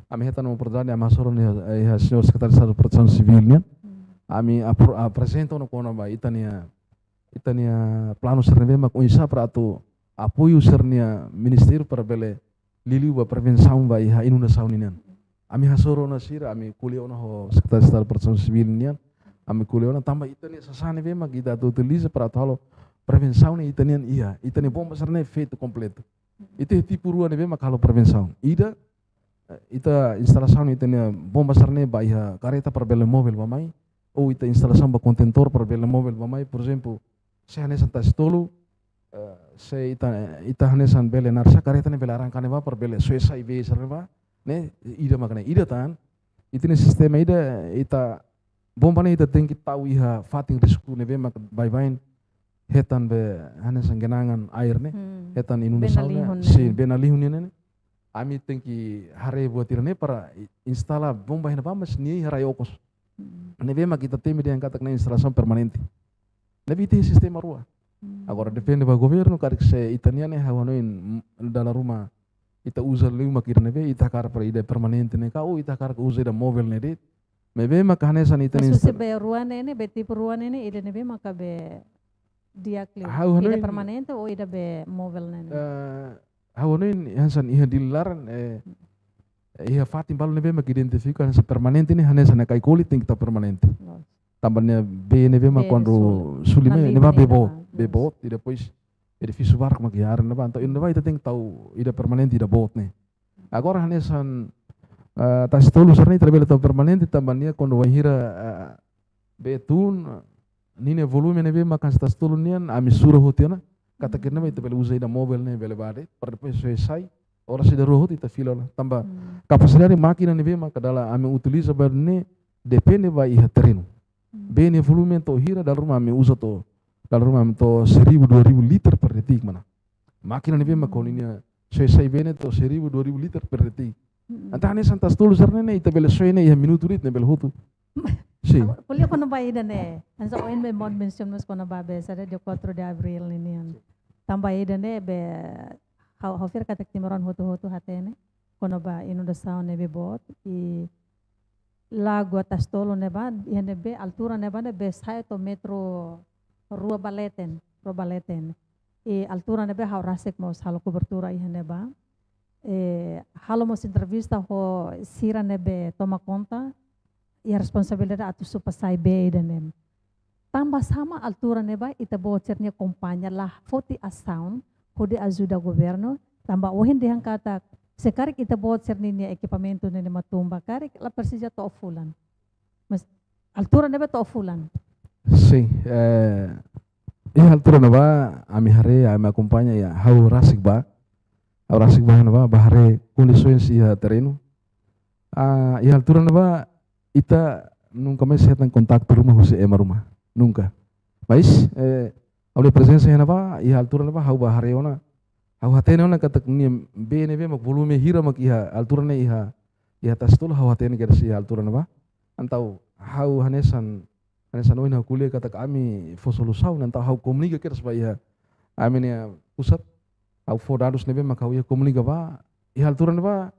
Ami hetan ona oportunidade, ami hasoru ona iha, iha señór Sekretáriu Estadu Protesaun Sivíl nian. Hmm. Ami apro-, aprezenta ona kona-ba ita-nia, ita-nia planu sira ne'ebé mak oinsá para atu apoiu sira-nia ministériu para bele liuliu ba prevensaun ba iha inundasaun nian. ami hasoru ona sira, ami ko'alia ona ho Sekretáriu Estadu Protesaun Sivíl nian, ami ko'alia ona tanba ita-nia sasán ne'ebé mak ita atu utiliza para atu halo prevensaun ne'e ita-nian iha, ita-nia bomba sira-ne'e feto kompletu. Ita iha tipu rua ne'ebé mak halo prevensaun. Ida, eh, ita instalasaun ita-nia bomba sira-ne'e ba iha kareta para bele móvel bá-mai, ou ita instalasaun ba kontentór para bele móvel bá-mai, por ezemplu, se hanesan tasi tolu, eh, se ita, ita hanesan bele naran sá kareta ne'e bele arranka ne'ebá para bele soe sai bee sira-ne'ebá, ne'e ida mak ne'e, ida tan, ita-nia sistema ida, ita bomba ne'e ita tenke tau iha fatin risku ne'ebé mak baibain hetan be hanesan genangan air ne'e, Hmm. hetan Bee inundasaun ne'e, nalihun ne'e. Sin, bee nalihun ne'e ne'e. Ami tenke haree buat ida-ne'e para i-, instala bomba iha ne'ebá mas nia iha rai okos. Hmm. Ne'ebé mak ita temi dehan katak ne'e instalasaun permanente. Ne'ebé ita iha sistema rua. Hmm. Agora depende ba governu, karik se ita-nian ne'e ha'u hanoin, mm, dala ruma ita uza liu mak ida ne'ebé, ita hakarak para ida permanente ne'e ka, ou ita hakarak uza ida móvel ne'e de'it. Maibé maka hanesan ita-nia Mas husi insta- be rua ne'e ne'e, be tipu rua ne'e ne'e, ida ne'ebé maka be di'ak liu? Ha'u hanoin Ida permanente ou ida be móvel ne'e ne'e? Eh, ha'u hanoin hanesan iha Dili laran, eh, iha fatin balu ne'ebé mak identifika hanesan permanente ne'e hanesan Nakaykolit tenke tau permanente. Loos. Tanba nia bee ne'ebé mak Bee kuandu ne'e suli, suli mai, nalihun ne'ebá bee ne'e boot, ne'ebá. bee boot, i depois edifísiu barak mak iha área ne'ebá. Entaun, ne'ebá ita tenke tau ida permanente ida boot ne'e. Agora hanesan, ah, tasi tolu sira-ne'e ita labele tau permanente, tanba nia kuandu wainhira, ah, bee tun, ninia volume ne'ebé mak hanesan tasi tolu nian, ami sura hotu ona, katak ne'ebá ita bele uza ida móvel ne'e bele bá de'it, para depois soe sai, oras ida rua hotu ita fila ona. Tanba Hmm. kapasidade mákina ne'ebé maka dala ami utiliza ba ne'e depende ba iha terrenu. Hmm. Bee nia volume to'o hira, dala ruma ami uza to'o, dala ruma ami to'o seribu, dua ribu liter per detik mana. Mákina ne'ebé mak Hmm. ho ninia soe sai bee ne'e to'o seribu, dua ribu liter per detik. Hmm. Entaun hanesan tasi tolu sira-ne'e ne'e ita bele soe ne'e iha minutu de'it ne'e bele hotu. Sin. Agora, ko'alia kona-ba ida-ne'e. Hanesan ohin be maun mensiona mós kona-ba be sada dia quatro de abril ne'e nian. Tanba ida-ne'e be ha'u, ha'u fiar katak timoroan hotu-hotu hatene kona-ba inundasaun ne'ebé boot, i lagoa tasi tolu ne'ebá, iha ne'ebé altura ne'ebá ne'e be sa'e to'o metru rua ba leten, rua ba leten. I altura ne'ebé ha'u rasik mós halo kobertura iha ne'ebá. Eh, halo mós entrevista ho sira ne'ebé toma konta, iha responsabilidade atu supa sai bee ida-ne'e. Tanba sá mak altura ne'ebá ita-boot sira-nia kompañia la foti asaun hodi ajuda governu, tanba ohin dehan katak se karik ita-boot sira-nia ekipamentu ne'e mak tun ba karik la presiza to'o fulan. Mas altura ne'ebé to'o fulan. Sin, eh, iha altura ne'ebá ami haree, ami akompaña iha, ha'u rasik bá. Ha'u rasik bá ne'ebá, bá haree kondisoens iha terrenu. Ah, iha altura ne'ebá ita nunka mais hetan kontaktu ruma husi ema ruma. Nunka. Mas, eh, ha'u-nia prezensa iha ne'ebá, iha altura ne'ebá, ha'u bá haree ona. Ha'u hatene ona katak nia bee ne'ebé mak volume hira mak iha altura ne'e iha, iha tasi tolu ha'u hatene kedas iha altura ne'ebá. Entaun ha'u hanesan, hanesan ohin ha'u ko'alia katak ami fó solusaun, entaun ha'u komunika kedas ba iha ami-nia pusat. Ha'u fó dadus ne'ebé mak ha'u iha komunika bá, iha altura ne'ebá,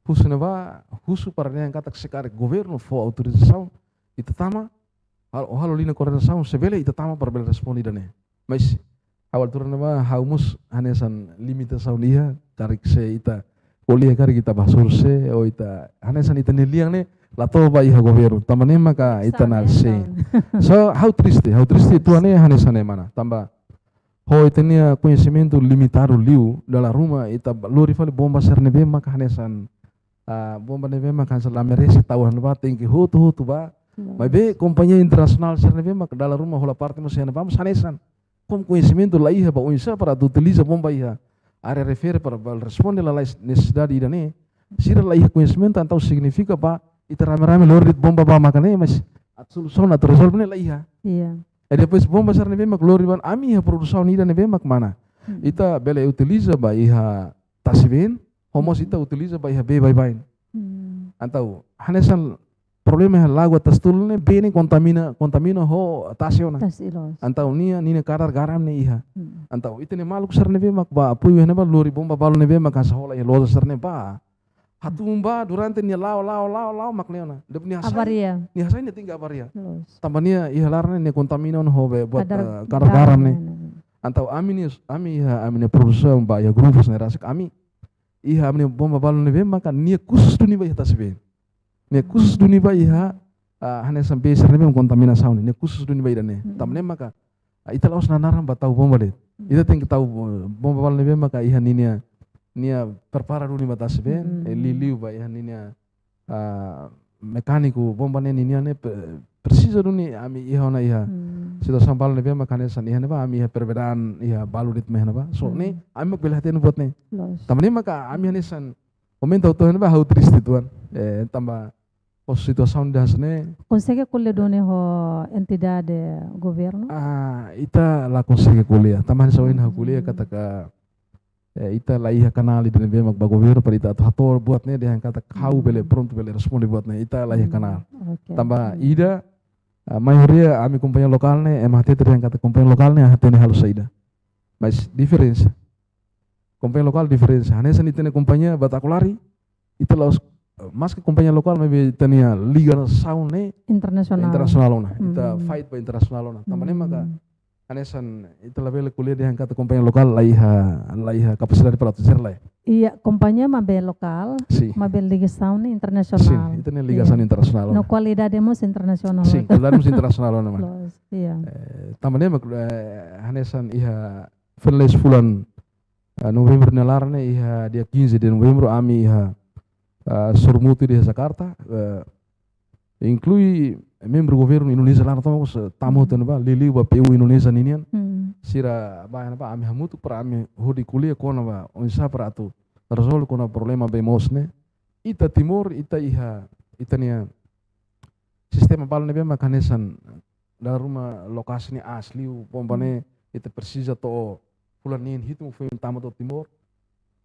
husu ne'ebá, husu para dehan katak se karik governu fó autorizasaun, ita tama, hal-, halo liña koordenasaun, se bele ita tama para bele responde ida-ne'e. Mas ha'u altura ne'ebá, ha'u mós hanesan limitasaun iha, karik se ita ko'alia karik ita bá hasoru sé, ou ita, hanesan ita-nia lian ne'e, la to'o ba iha governu, tanba ne'e maka ita Sabe, na sei. sabe. So, ha'u triste, ha'u triste uitoan ne'e hanesan ne'e mana. Tanba, ho ita-nia koñesimentu limitadu liu, dala ruma ita ba-, lori fali bomba sira ne'ebé maka hanesan, ah, bomba ne'ebé maka hanesan la merese tau iha ne'ebá, tenke hotu-hotu bá. Loos. Maibé kompañia internasionál sira ne'ebé maka dala ruma hola parte mós iha ne'ebá, mós hanesan. Komu koñesimentu la iha ba oinsá para atu utiliza bomba iha área refere para bele responde lalais nesesidade ida-ne'e. Sira la iha koñesimentu entaun signifika ba ita rame-rame lori bomba bá maka ne'e, mas atu solusaun atu rezolve ne'e la iha. Iya. I depois bomba sira ne'ebé mak lori bá, ami iha produsaun ida ne'ebé mak mana. Hmm. Ita bele utiliza ba iha tasi-been, ho mós ita utiliza ba iha bee baibain. Hmm. Entaun, hanesan problema iha lagoa tasi tolu ne'e, bee ne'e kontamina, kontamina ho tasi ona. Tasi, loos. Entaun nia, nia kadar garam ne'e iha. Hmm. Entaun ita-nia maluk sira ne'ebé mak bá apoiu iha ne'ebá, lori bomba balu ne'ebé mak hanesan hola iha loja sira ne'ebá. Hatún bá durante nia la'o, la'o, la'o, la'o mak ne'e ona. Depois nia hasai, Avaria. nia hasai nia tenke avaria. Loos. Tanba nia iha laran ne'e kontamina ona ho be buat, Kadar eh, kadar garam garam ne'e. ne'e, ne'e. Entaun ami-nia, ami iha, ami-nia produsaun ba iha grupus ne'e rasik ami iha ami-nia bomba balu ne'ebé maka nia khusus duni ba iha tasi-been. Nia khusus duni ba iha, ah, hanesan bee sira ne'ebé kontaminasaun ne'e. Nia khusus duni ba ida-ne'e. Hmm. Tanba ne'e maka, ah, ita la'ós nanaran ba tau bomba de'it. Hmm. Ita tenke tau, eh, bomba balu ne'ebé maka iha ninia, nia prepara duni ba tasi been, Hmm. eh, liuliu ba iha ninia, ah, mekániku bomba ne'e ninia ne'e pe-, presiza duni ami iha ona iha. Hmm. Situasaun balu ne'ebé maka hanesan iha ne'ebá, ami iha perbedaan iha balu de'it mai iha ne'ebá. So, Hmm. ne'e, ami mak bele hatene buat ne'e. Loos. Tanba ne'e maka ami hanesan momentu atu ne'ebá ha'u triste tuan. Eh, tanba ho situasaun ida hanesan ne'e. Konsege ko'alia duni ho entidade governu? Ah, ita la konsege ko'alia. Tanba hanesan ohin ha'u ko'alia Hmm. katak, eh, ita la iha kanál ida ne'ebé mak ba governu para ita atu hato'o buat ne'e dehan katak ha'u Hmm. bele prontu bele responde buat ne'e. Ita la iha Hmm. kanál. Oke. Tanba Hmm. ida, ah, maioria ami kompañia lokál ne'e, ema hatete dehan katak kompañia lokál ne'e hatene halo saida. Mas diferensa. Kompañia lokál diferensa. Hanesan ita-nia kompañia Batakulari, ita la'ós, eh, maske kompañia lokál, maibé ita-nia ligasaun ne'e Internasionál. internasionál ona. Ita Hmm. fight ba internasionál ona. Tanba ne'e maka Hmm. hanesan ita labele ko'alia dehan katak kompañia lokál la iha, la iha kapasidade para atu sira la iha. Iya, kompañia maibé lokál, Sin. maibé ligasaun ne'e internasionál. Sin, ita-nia ligasaun Iya. internasionál No ona. kualidade mós internasionál. Sin, kualidade mós internasionál ona, mana. Loos, iya. Eh, tanba ne'e mak, eh, hanesan iha finaliza fulan, eh, Novembru nia laran ne'e iha dia quinze de Novembro ami iha, eh, sorumutu iha Jakarta, eh, inklui membru governu Indonézia laran tomak, eh, tama Hmm. hotu ne'ebá, liuliu ba P U Indonézia ninian. Hmm. Sira ba ne'ebá ami hamutuk para ami hodi ko'alia kona-ba oinsá para atu rezolve kona-ba problema bee moos ne'e. Ita Timor, ita iha, ita-nia sistema balu ne'ebé maka hanesan dala ruma lokasi ne'e aas liu, bomba Hmm. ne'e ita presiza to'o fulan neen hitu foin tama to'o Timor.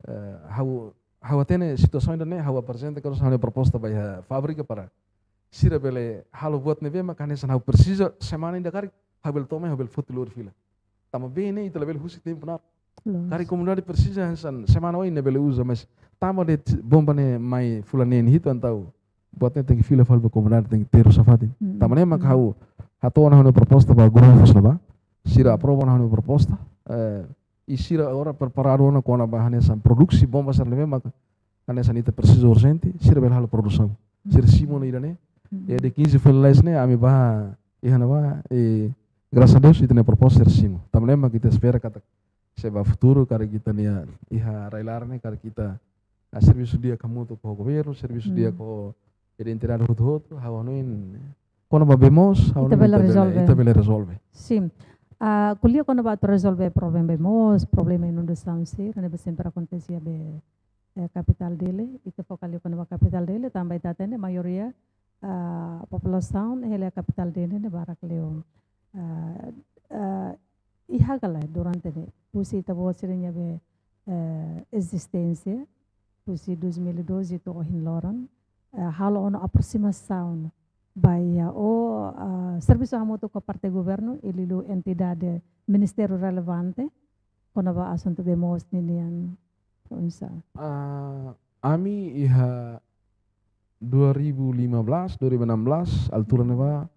Eh, ha'u, ha'u hatene situasaun ida-ne'e, ha'u aprezenta ke ha'u-nia proposta ba iha fábrika para sira bele halo buat ne'ebé maka hanesan ha'u presiza semana ida karik, ha'u bele to'o mai, ha'u bele foti lori fila. Tanba bee ne'e ita labele husik tempu naruk. Loos. Karik komunidade presiza hanesan semana oin ne'e bele uza, mas tanba de'it bomba ne'e mai fulan neen hitu entaun buat ne'e tenke fila fali ba komunidade, tenke terus nafatin. Hmm. Tanba ne'e maka Hmm. ha'u hato'o ona ha'u-nia proposta ba grupu ne'ebá. Sira Hmm. aprova ona ha'u-nia proposta. Eh, i sira agora preparadu ona kona-ba hanesan produksi bomba sira ne'ebé maka hanesan ita presiza urjente, sira bele halo produsaun. Sira Hmm. simu ona ida-ne'e. Hmm. I dia quinze finaliza ne'e, ami ba iha ne'ebá, i graças a Deus, ita-nia proposta sira simu. Tanba ne'e maka ita espera katak se ba futuru, karik ita-nia iha rai-laran ne'e, karik ita, ah, servisu di'ak hamutuk ho governu, servisu Hmm. di'ak ho identidade hotu-hotu, ha'u hanoin, kona-ba bee moos, ha'u Ita hanoin bele ita bele, rezolve. ita bele rezolve. Sin. Ah, ko'alia kona-ba atu rezolve problema bee moos, problema inundasaun sira, ne'ebé sempre akontese iha be, eh, kapitál Dili, ita fó ko'alia kona-ba kapitál Dili, tanba ita hatene maioria, ah, populasaun hela kapitál Dili ne'e barak liu. Ah, ah, iha kala durante ne'e, husi ita-boot sira-nia be, eh, ezisténsia, husi dois mil e doze to'o ohin loron, eh, halo ona aprosimasaun ba iha, o, ah, servisu hamutuk ho parte governu, i liuliu entidade ministériu relevante, kona-ba asuntu bee moos ninian, oinsá? Ah, ami iha dua ribu lima belas, dua ribu enam belas, altura ne'ebá,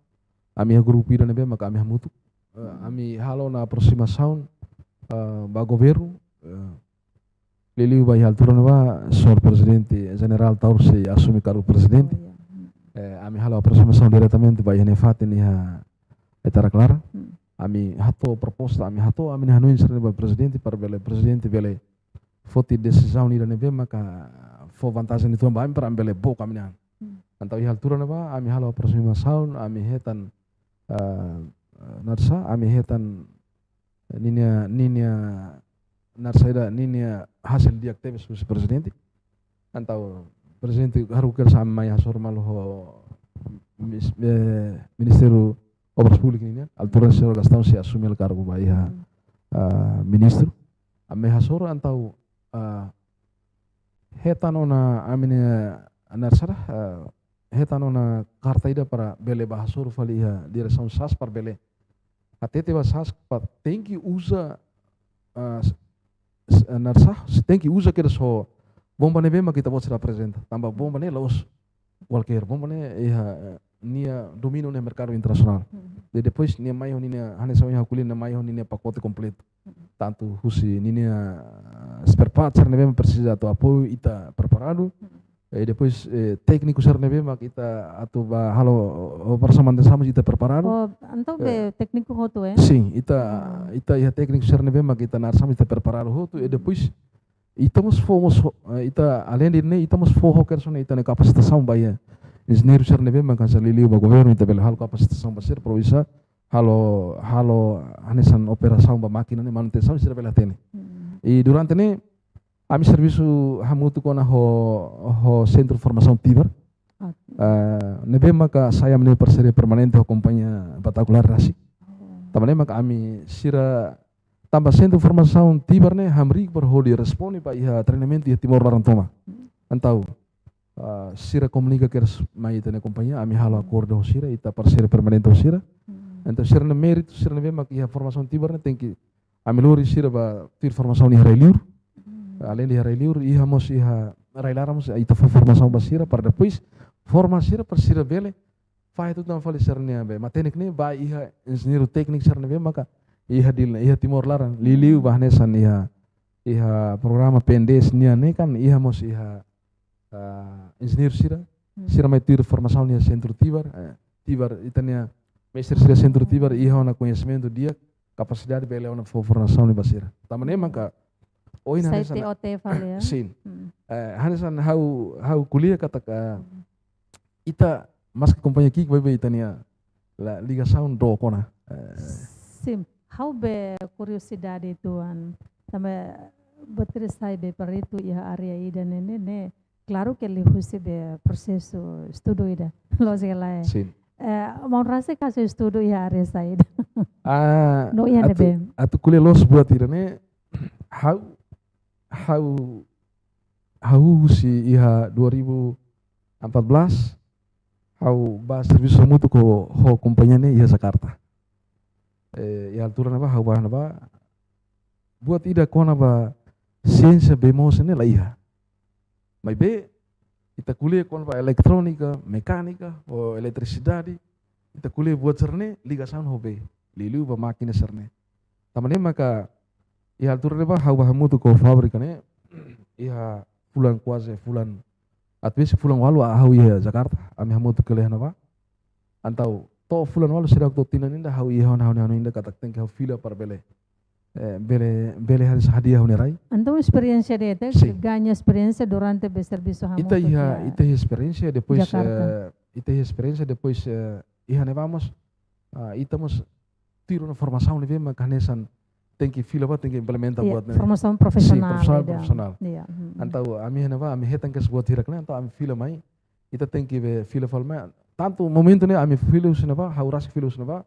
ami iha grupu ida ne'ebé maka ami hamutuk. Eh, Hmm. ami halo ona aprosimasaun, eh, ba governu, eh, liuliu ba iha altura ne'ebá, señór Prezidente Jenerál Taur sei asume kargu prezidente. Oh, iya. Hmm. Eh, ami halo aprosimasaun diretamente ba iha nia fatin iha Etara Klaran. Hmm. Ami hato'o proposta, ami hato'o ami-nia hanoin sira-ne'e ba prezidente, para bele prezidente bele foti desizaun ida ne'ebé maka fó vantajen uitoan ba ami para ami bele book ami-nia an. Hmm. Entaun iha altura ne'ebá, ami halo aprosimasaun, ami hetan, ah, ah, naran sá, ami hetan ninia, ninia, naran sá ida, ninia hasil di'ak tebes husi prezidente. Entaun prezidente haruka kedas ami mai hasoru malu ho mis-, eh, Ministériu Obras Públikas ninian, altura señór Gastão sei asume kargu ba iha, Hmm. ah, ministru. Ami hasoru entaun, ah, hetan ona ami-nia, naran sá, ah, hetan ona karta ida para bele ba hasoru fali iha diresaun sas para bele hatete ba sas para tenke uza, ah, s-, s-, naran sá, tenke uza kedas ho bomba ne'ebé maka ita-boot sira aprezenta. Tanba bomba ne'e la'ós kualkér bomba ne'e iha, eh, nia domina ona iha merkadu internasionál. Hmm. I depois nia mai ho ninia, hanesan ohin ha'u ko'alia, nia mai ho ninia pakote kompletu. Hmm. Tantu husi ninia, ah, spare part sira ne'ebé presiza atu apoiu ita preparadu. Hmm. Eh, depois, eh, tékniku sira ne'ebé mak ita atu ba halo operasaun manutensaun ita preparadu. Oh, entaun be tékniku hotu, eh? Sin, ita, ita iha tékniku sira ne'ebé mak ita narsam ita preparadu hotu. E depois, ita mós fó mós, eh, ita além de ne'e, ita mós fó ho kedas ona ita-nia kapasitasaun ba iha enjeñeiru sira ne'ebé mak hanesan liuliu ba governu ita bele halo kapasitasaun ba sira para oinsá halo, halo hanesan operasaun ba mákina ne'e manutensaun sira bele hatene. I durante ne'e, ami servisu hamutuk ona ho, ho Sentru Formasaun Tibar. Ah. Eh, ne'ebé maka sai ami-nia parseria permanente ho kompañia Batakulari rasik. Tanba ne'e maka ami sira, tanba Sentru Formasaun Tibar ne'e hamriik para hodi responde ba iha treinamentu iha Timor laran tomak. Entaun, ah, sira komunika kedas mai ita-nia kompañia, ami halo akordu ho sira, ita parseria permanente ho sira. Entaun sira-nia méritu, sira ne'ebé mak iha Formasaun Tibar ne'e tenke ami lori sira ba tuir formasaun iha rai-liur. Além de iha rai-liur, iha mós iha rai-laran mós ita fó formasaun ba sira para depois forma sira para sira bele fahe tutan fali sira-nia be matenek ne'e ba iha enjeñeiru tékniku sira ne'ebé maka iha Dili, iha Timor laran, liuliu ba hanesan iha, iha programa P N D S nian ne'e kan iha mós iha, ah, enjeñeiru sira, sira mai tuir formasaun iha Sentru Tibar, eh, Tibar ita-nia mestre sira Sentru Tibar iha ona koñesimentu di'ak, kapasidade bele ona fó formasaun ba sira. Tanba ne'e maka ohin hanesan T O T fali, ya? Sin. Eh, hanesan ha'u, ha'u ko'alia katak ita maske kompañia ki'ik, maibé ita-nia la ligasaun dook ona. Eh. Sin, ha'u be kuriosidade uitoan. Tanba buat ida sai be peritu iha área ida ne'e, ne'e, ne'e. Klaru ke liuhusi be prosesu estudu ida. Lójika lae. Sin. Eh, maun rasik halo estudu iha área saida? Ah, no iha atu, ne'ebé? Atu ko'alia loos buat ida ne'e, ha'u, ha'u, ha'u husi iha dua ribu empat belas, ha'u ba servisu hamutuk ho, ho kompañia ne'e iha Jakarta. Eh, iha altura ne'ebá, ha'u ba ne'ebá, buat ida kona-ba siénsia bee moos ne'e la iha. Maibé, ita ko'alia kona-ba eletrónika, mekánika, ou eletrisidade, ita ko'alia buat sira-ne'e ligasaun ho bee, liuliu ba mákina sira-ne'e. Tanba ne'e maka, iha altura ne'ebá ha'u ba hamutuk ho fábrika ne'e, iha fulan kuaze fulan, atu besik fulan ualu ha'u iha Jakarta, ami hamutuk iha ne'ebá. Entaun, to'o fulan ualu seidauk to'o tinan ida ha'u iha ona, ha'u-nia hanoin ida katak tenke ha'u fila para bele, eh, bele, bele hanesan hadi'a ha'u-nia rai. Entaun esperiénsia ida, sin, gaña esperiénsia durante be servisu hamutuk iha, ita iha esperiénsia, depois, Jakarta, eh, ita iha esperiénsia, depois, eh, iha ne'ebá mós, ah, ita mós tuir ona formasaun ne'ebé maka hanesan tenke fila ba, tenke implementa buat ne'e. Formasaun profisionál. Sin, profisionál, profisionál. Entaun, ami iha ne'ebá, ami hetan kedas buat hirak ne'e, entaun ami fila mai, ita tenke be fila fali mai. Tantu momentu ne'e ami fila husi ne'ebá, ha'u rasik fila husi ne'ebá.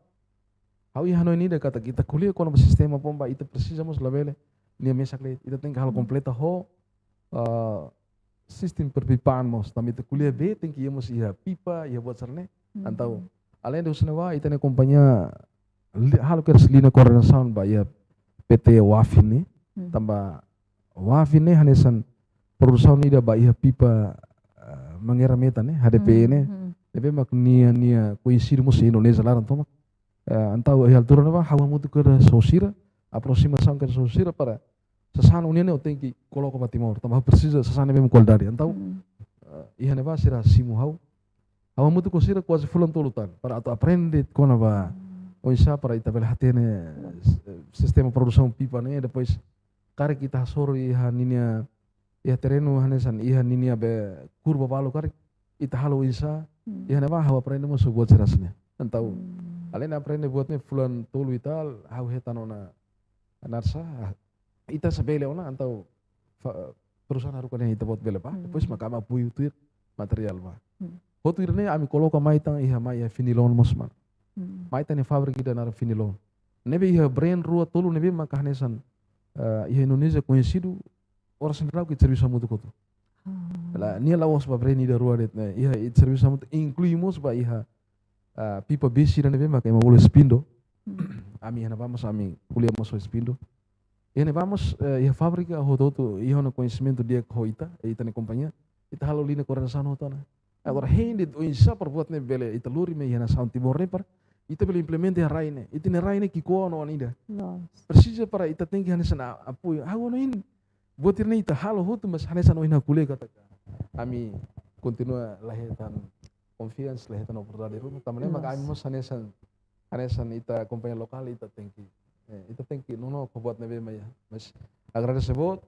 Ha'u iha hanoin ida katak ita ko'alia kona-ba sistema pompa, ita presiza mós labele nia mesak de'it, ita tenke halo kompleta ho, ah, sistema perpipaan mós, tanba ita ko'alia bee tenke iha mós iha pipa, iha buat sira-ne'e. Entaun, além de husi ne'ebá, ita-nia kompañia li-, halo kedas liña koordenasaun ba iha P T Wafin ne'e, tanba Wafin ne'e hanesan produsaun ida ba iha pipa, eh, Mangueira Metan ne'e, H D P ne'e. Ne'ebé mak nia, nia koñesidu mós iha Indonézia laran tomak. Eh, entaun iha altura ne'ebá ha'u hamutuk kedas ho sira, aproximasaun kedas ho sira para sasán oin ne'e ha'u tenke koloka ba Timor, tanba ha'u presiza sasán ne'ebé mak kualidade. Entaun, eh, iha ne'ebá sira simu ha'u. Ha'u hamutuk ho sira kuaze fulan tolu tan, para atu aprende kona-ba oinsá para ita bele hatene, eh, sistema produsaun pipa ne'e, depois karik ita hasoru iha ninia, iha terrenu hanesan iha ninia be kurva balu karik, ita halo oinsá, iha ne'ebá ha'u aprende mós buat sira-ne'e. Entaun, além de aprende buat ne'e fulan tolu i tal, ha'u hetan ona narsá, ita sei bele ona, entaun fa-, perusahaan haruka dehan ita-boot bele bá, depois maka ami apoiu tuir materiál bá. Hotu ida-ne'e ami koloka mai tan iha mai iha Fenilon mós mak. Mai tan iha fábrika ida naran Fenilon. Ne'ebé iha brand rua tolu ne'ebé maka hanesan, eh, iha Indonézia koñesidu, oras ne'e daudauk ita servisu hamutuk hotu. La, nia la'ós ba brand ida rua de'it, ne'e, iha ita servisu hamutuk, inklui mós ba iha, ah, pipa besi ida ne'ebé maka ema bolu Espindo. Ami iha ne'ebá mós ami ko'alia mós ho Espindo. Iha ne'ebá mós, eh, iha fábrika hotu-hotu iha ona koñesimentu di'ak ho ita, eh, ita-nia kompañia. Ita halo liña koordenasaun hotu ona. Agora, hein de'it oinsá para buat ne'e bele ita lori mai iha nasaun Timor ne'e para ita bele implementa iha rai ne'e. Ita-nia rai ne'e ki'ikoan ona ida. Loos. Presiza para ita tenke hanesan apoiu. Ha'u hanoin buat ida-ne'e ita halo hotu, mas hanesan ohin ha'u ko'alia katak ami kontinua la hetan konfiansa, la hetan oportunidade ruma. Tanba ne'e mak ami mós hanesan, hanesan ita kompañia lokál, ita tenke, eh, ita tenke nonook buat ne'ebé mak iha. Mas agradese boot,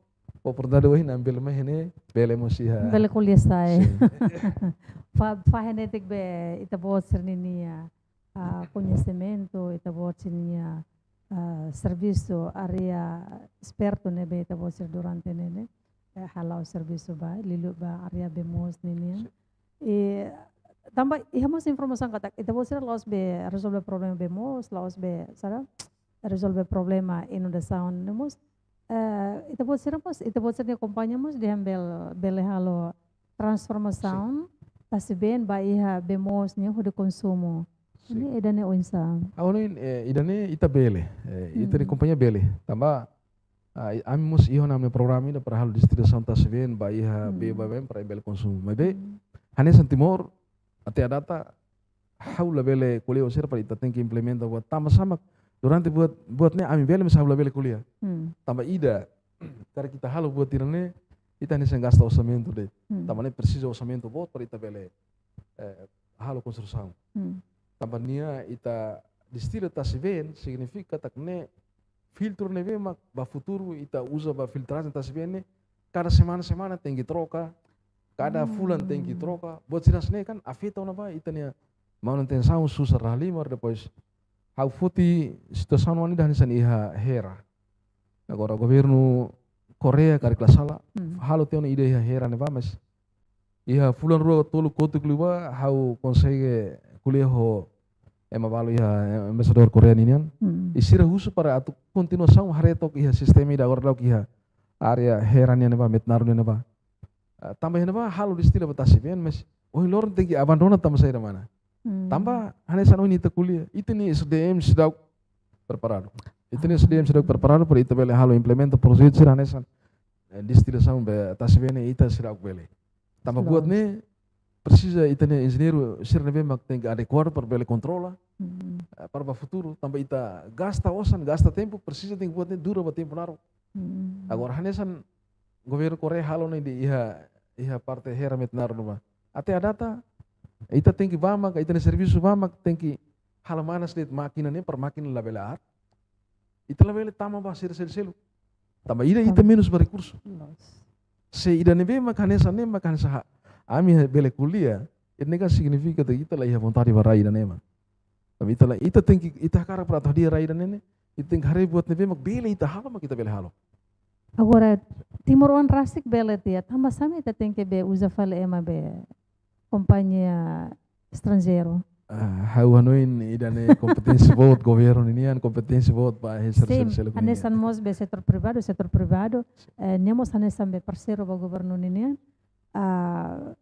oportunidade ohin ami bele mai iha ne'e, bele mós iha. Bele ko'alia sai. Sin. Fa, fahe netik be ita-boot sira-ninia, ah, koñesimentu, ita-boot sira-ninia, ah, servisu área espertu ne'ebé ita-boot sira durante ne'e, ne'e, eh, hala'o servisu ba, liuliu ba área bee moos ninian. Sin. I tanba iha mós informasaun katak ita-boot sira la'ós be rezolve problema bee moos, la'ós be, saida, rezolve problema inundasaun ne'e mós. Eh, ita-boot sira mós, ita-boot sira-nia kompañia mós dehan bel, bele halo transformasaun, sin, tasi-been ba iha bee moos ne'e hodi konsumu. Sin. Ne'e ida-ne'e oinsá? Ha'u hanoin, eh, ida-ne'e ita bele, eh, ita-nia, hmm, kompañia bele. Tanba, ah, i-, ami mós iha ona ami-nia programa ida para halo destilasaun tasi-been ba iha, hmm, bee ba been para bele konsumu. Maibé, hmm, hanesan Timor, até à data, ha'u labele ko'alia ho sira para ita tenke implementa buat tanba sá mak durante buat, buat ne'e ami bele, mas ha'u labele ko'alia. Hmm. Tanba ida, karik ita halo buat ida-ne'e, ita hanesan gasta orsamentu de'it. Hmm. Tanba ne'e presiza orsamentu boot para ita bele, eh, halo konstrusaun. Hmm. Tanba nia ita destila tasi-been signifika katak ne'e filtru ne'ebé mak ba futuru ita uza ba filtrajen tasi-been ne'e, kada semana-semana tenke troka, kada, hmm, fulan tenke troka. Buat sira hanesan ne'e kan afeta ona ba ita-nia manutensaun susar halimar, depois ha'u foti situasaun oan ida hanesan iha Hera. Agora governu Koreia karik la sala, hmm, halo tiha ona ida iha Hera ne'ebá, mas iha fulan rua tolu kotuk liubá ha'u konsege ko'alia ho ema balu iha, eh, embaixadór Koreia ninian. Hmm. I sira husu para atu kontinuasaun haree took iha sistema ida agora daudauk iha área Hera nian ne'ebá, Metnaru nian ne'ebá. Ah, tanba iha ne'ebá halo destila ba tasi-been, mas ohin loron tenke abandona tanba saida mana. Hmm. Tanba hanesan ohin ita ko'alia, ita-nia S D M seidauk preparadu. Ita-nia, ah, S D M seidauk preparadu para ita bele halo implementa projetu sira hanesan, eh, destilasaun ba tasi-been ne'e ita seidauk bele. Tanba, slow, buat ne'e presiza ita-nia enjeñeiru sira ne'ebé mak tenke adekuadu para bele kontrola, hmm, eh, para ba futuru. Tanba ita gasta osan, gasta tempu, presiza tenke buat ne'e dura ba tempu naruk. Hmm. Agora hanesan governu Koreia halo ne'e de'it iha, iha parte Hera, Metnaru ne'ebá. Até à data, ita tenke bá mak, ita-nia servisu bá mak tenke halo manas de'it mákina ne'e para mákina labele aat. Ita labele tama ba sira seluk-seluk. Tanba ida ita, tanba, menus ba rekursu. Loos. Se ida ne'ebé mak hanesan ne'e mak hanesan ha-, ami bele ko'alia, ida-ne'e kan signifika katak ita la iha vontade ba rai ida-ne'e mak. Tanba ita la, ita tenke, ita hakarak para atu hadi'a rai ida-ne'e ne'e, ita tenke haree buat ne'ebé mak bele ita halo mak ita bele halo. Agora, timoroan rasik bele tiha, tanba sá mak ita tenke be uza fali ema be kompañia estranjeiru? Ah, ha'u hanoin ida-ne'e kompeténsia boot governu ninian, kompeténsia boot ba iha setor, sin, seluk ninian. Hanesan mós be setor privadu, setor privadu, eh, nia mós hanesan be parseiru ba governu ninian. Ah,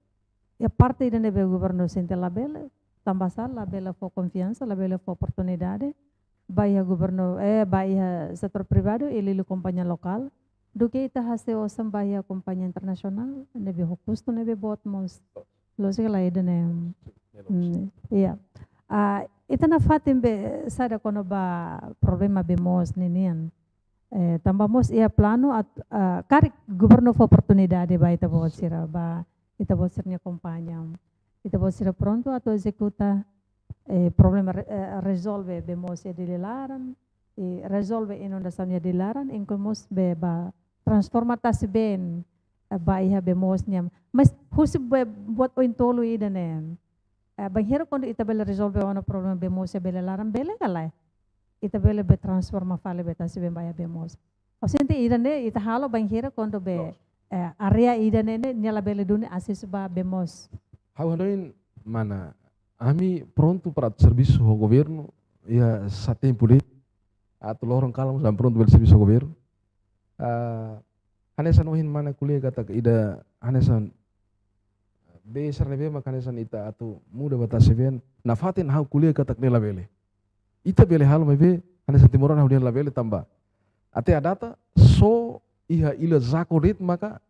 iha parte ida ne'ebé governu sente labele, tanba sá, labele fó konfiansa, labele fó oportunidade ba iha governu, eh, ba iha setor privadu, i liuliu kompañia lokál. Duké ita hasees osan ba iha kompañia internasionál, ne'ebé ho kustu ne'ebé boot mós. Loos ka lae ida-ne'e? Sin, ya, loos. Hmm, iya. Ah, ita nafatin be saida kona-ba problema bee moos ninian. Eh, tanba mós iha planu at-, ah, karik governu fó oportunidade ba ita-boot sira, ba ita-boot sira-nia kompañia. Ita-boot sira prontu atu ezekuta, eh, problema re-, eh, rezolve bee moos iha Dili laran, i rezolve inundasaun iha Dili laran, inkluzive mós be ba transforma tasi-been, eh, ba iha bee moos nian. Mas husi be-, buat oin-tolu ida-ne'e, eh, bainhira kuandu ita bele rezolve ona problema bee moos iha Dili laran, bele ka lae ita bele be transforma fali be tasi-been ba iha bee moos? Ha'u sente ida-ne'e ita halo bainhira kuandu be, loos, eh, área ida-ne'e ne'e nia labele duni asesu ba bee moos. Ha'u hanoin mana, ami prontu para servisu ho governu, iha sá tempu de'it, atu loron kalan mós ami prontu bele servisu ho governu. Ah, hanesan ohin mana ko'alia katak ida hanesan bee sira ne'ebé mak hanesan ita atu muda ba tasi-been, nafatin ha'u ko'alia katak ne'e labele. Ita bele halo maibé hanesan timoroan ha'u dehan labele tanba até à data só iha Ila Zako de'it maka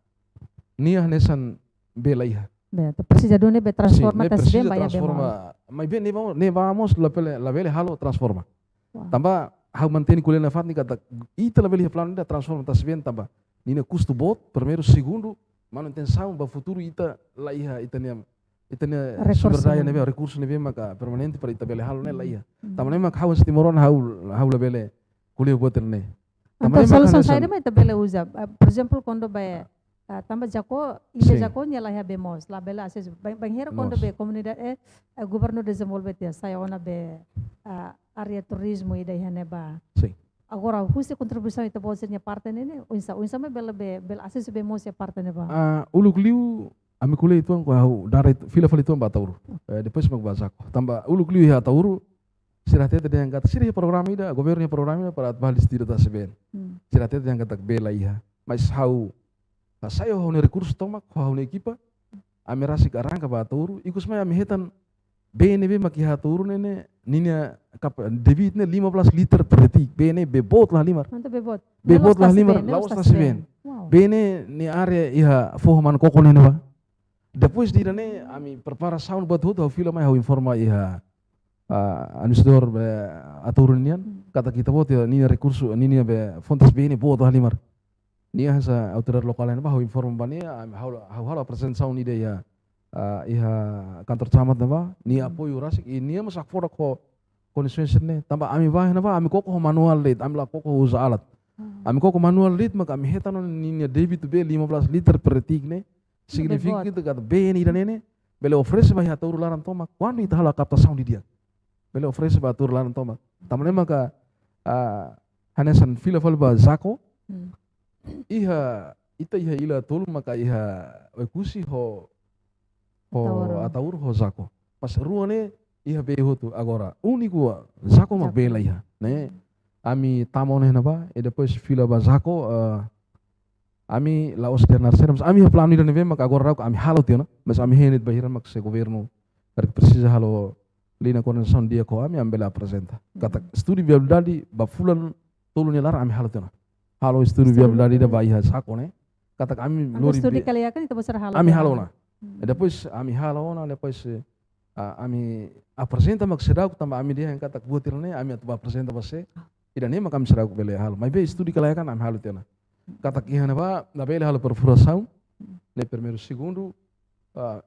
nia hanesan bee la iha. Be, atu presiza duni be, sin, transforma ne'e tasi-been presiza ba iha bee moos. Transforma. Maibé ne'e ba, ne'e ba mós labele, labele halo transforma. Wow. Tanba ha'u mantein ko'alia nafatin katak ita labele iha planu ida transforma tasi-been tanba ninia kustu boot, primeiru, segundu, manutensaun ba futuru ita la iha ita-nia, ita-nia Rekursu sumber daya ne'e, ne'ebé, rekursu ne'ebé maka permanente para ita bele halo ne'e la iha. Tanba ne'e maka ha'u hanesan timoroan ha'u, ha'u labele ko'alia buat ne'e. Tanba ne'e maka solusaun hanesan saida mak ita bele uza? Ah, por ezemplu, kuandu ba, ah, tanba Jaco, ida Jaco nia la iha bee moos, labele asesu. Bain-, bainhira kuandu bee komunidade, eh, eh, governu dezenvolve tiha, sai ona bee, ah, área turizmu ida iha ne'ebá. Sin. Agora, husi kontribuisaun ita-boot sira-nia parte ne'e, ne'e, oinsá, oinsá mak bele, bele, bele asesu bee moos iha parte ne'ebá? Ah, uluk liu, ami ko'alia uitoan ho ha'u, dada uitoan, fila fali uitoan ba Ataúro. Eh, depois mak ba Jaco. Tanba uluk liu iha Ataúro, sira hatete dehan katak sira iha programa ida, governu iha programa ida para atu ba halo estudu tasi bee. Sira hatete dehan katak bee la iha. Mas ha'u, ha'u sai ho ha'u-nia rekursu tomak, ho ha'u-nia ekipa, ami rasik arranka ba Ataúro, ikus mai ami hetan bee ne'ebé mak iha Ataúro ne'e, ne'e, ninia kap-, debit ne'e lima belas liter per detik, bee ne'e bee boot la halimar. Mantap, bee boot. Bee boot la halimar, la'ós tasi been. Wow. Bee ne'e nia área iha foho manu koko ne'ebá. Depois de ida-ne'e, ami preparasaun buat hotu, ha'u fila mai ha'u informa iha, ah, administradór, eh, Ataúro nian, katak ita-boot iha ninia rekursu, ninia bee fontes bee ne'e boot la halimar. Nia hanesan autoridade lokál ne'ebá, ha'u informa ba nia, ami ha'u, ha'u halo aprezentasaun ida iha, ah, iha kantor camat ne'ebá, nia apoiu rasik, i nia mós hakfodak ho kondisaun sira-ne'e. Tanba ami ba iha ne'ebá, ami koko ho manuál de'it, ami la koko uza alat. Ami koko manuál de'it, maka ami hetan ona ninia debit bee lima belas liter per detik ne'e, signifika katak bee ne'e ida-ne'e ne'e bele oferese ba iha Ataúro laran tomak, kuandu ita halo kaptasaun didi'ak. Bele oferese ba Ataúro laran tomak. Tanba ne'e maka, ah, hanesan fila fali ba Jaco. Iha, ita iha ila tolu maka iha Oekusi ho, ho Ataúro. Ataúro ho Jaco. Mas rua ne'e iha bee hotu agora. Úniku Jaco mak bee la iha, ne'e. Ami tama ona iha ne'ebá, i depois fila ba Jaco, eh, ami la'ós dehan naran saida, mas ami iha planu ida ne'ebé mak agora daudaun ami halo tiha ona, mas ami hein de'it bainhira mak se governu karik presiza halo liña koordenasaun di'ak ho ami, ami bele aprezenta. Katak estudu viabilidade ba fulan tolu nia laran ami halo tiha ona. Halo estudu viabilidade ida ba iha Jaco ne'e. Katak ami lori estudu bee, kalian kan ita besar halo ami halo ona. I depois ami halo ona, depois, eh, ah, ami aprezenta mak seidauk tanba ami dehan katak buat ida-ne'e ami atu ba aprezenta ba sé. Ida-ne'e mak ami seidauk bele halo. Maibé estudu kelayakan ami halo tiha ona. Katak iha ne'ebá labele halo perfurasaun, ne'e primeiru, segundu, ah,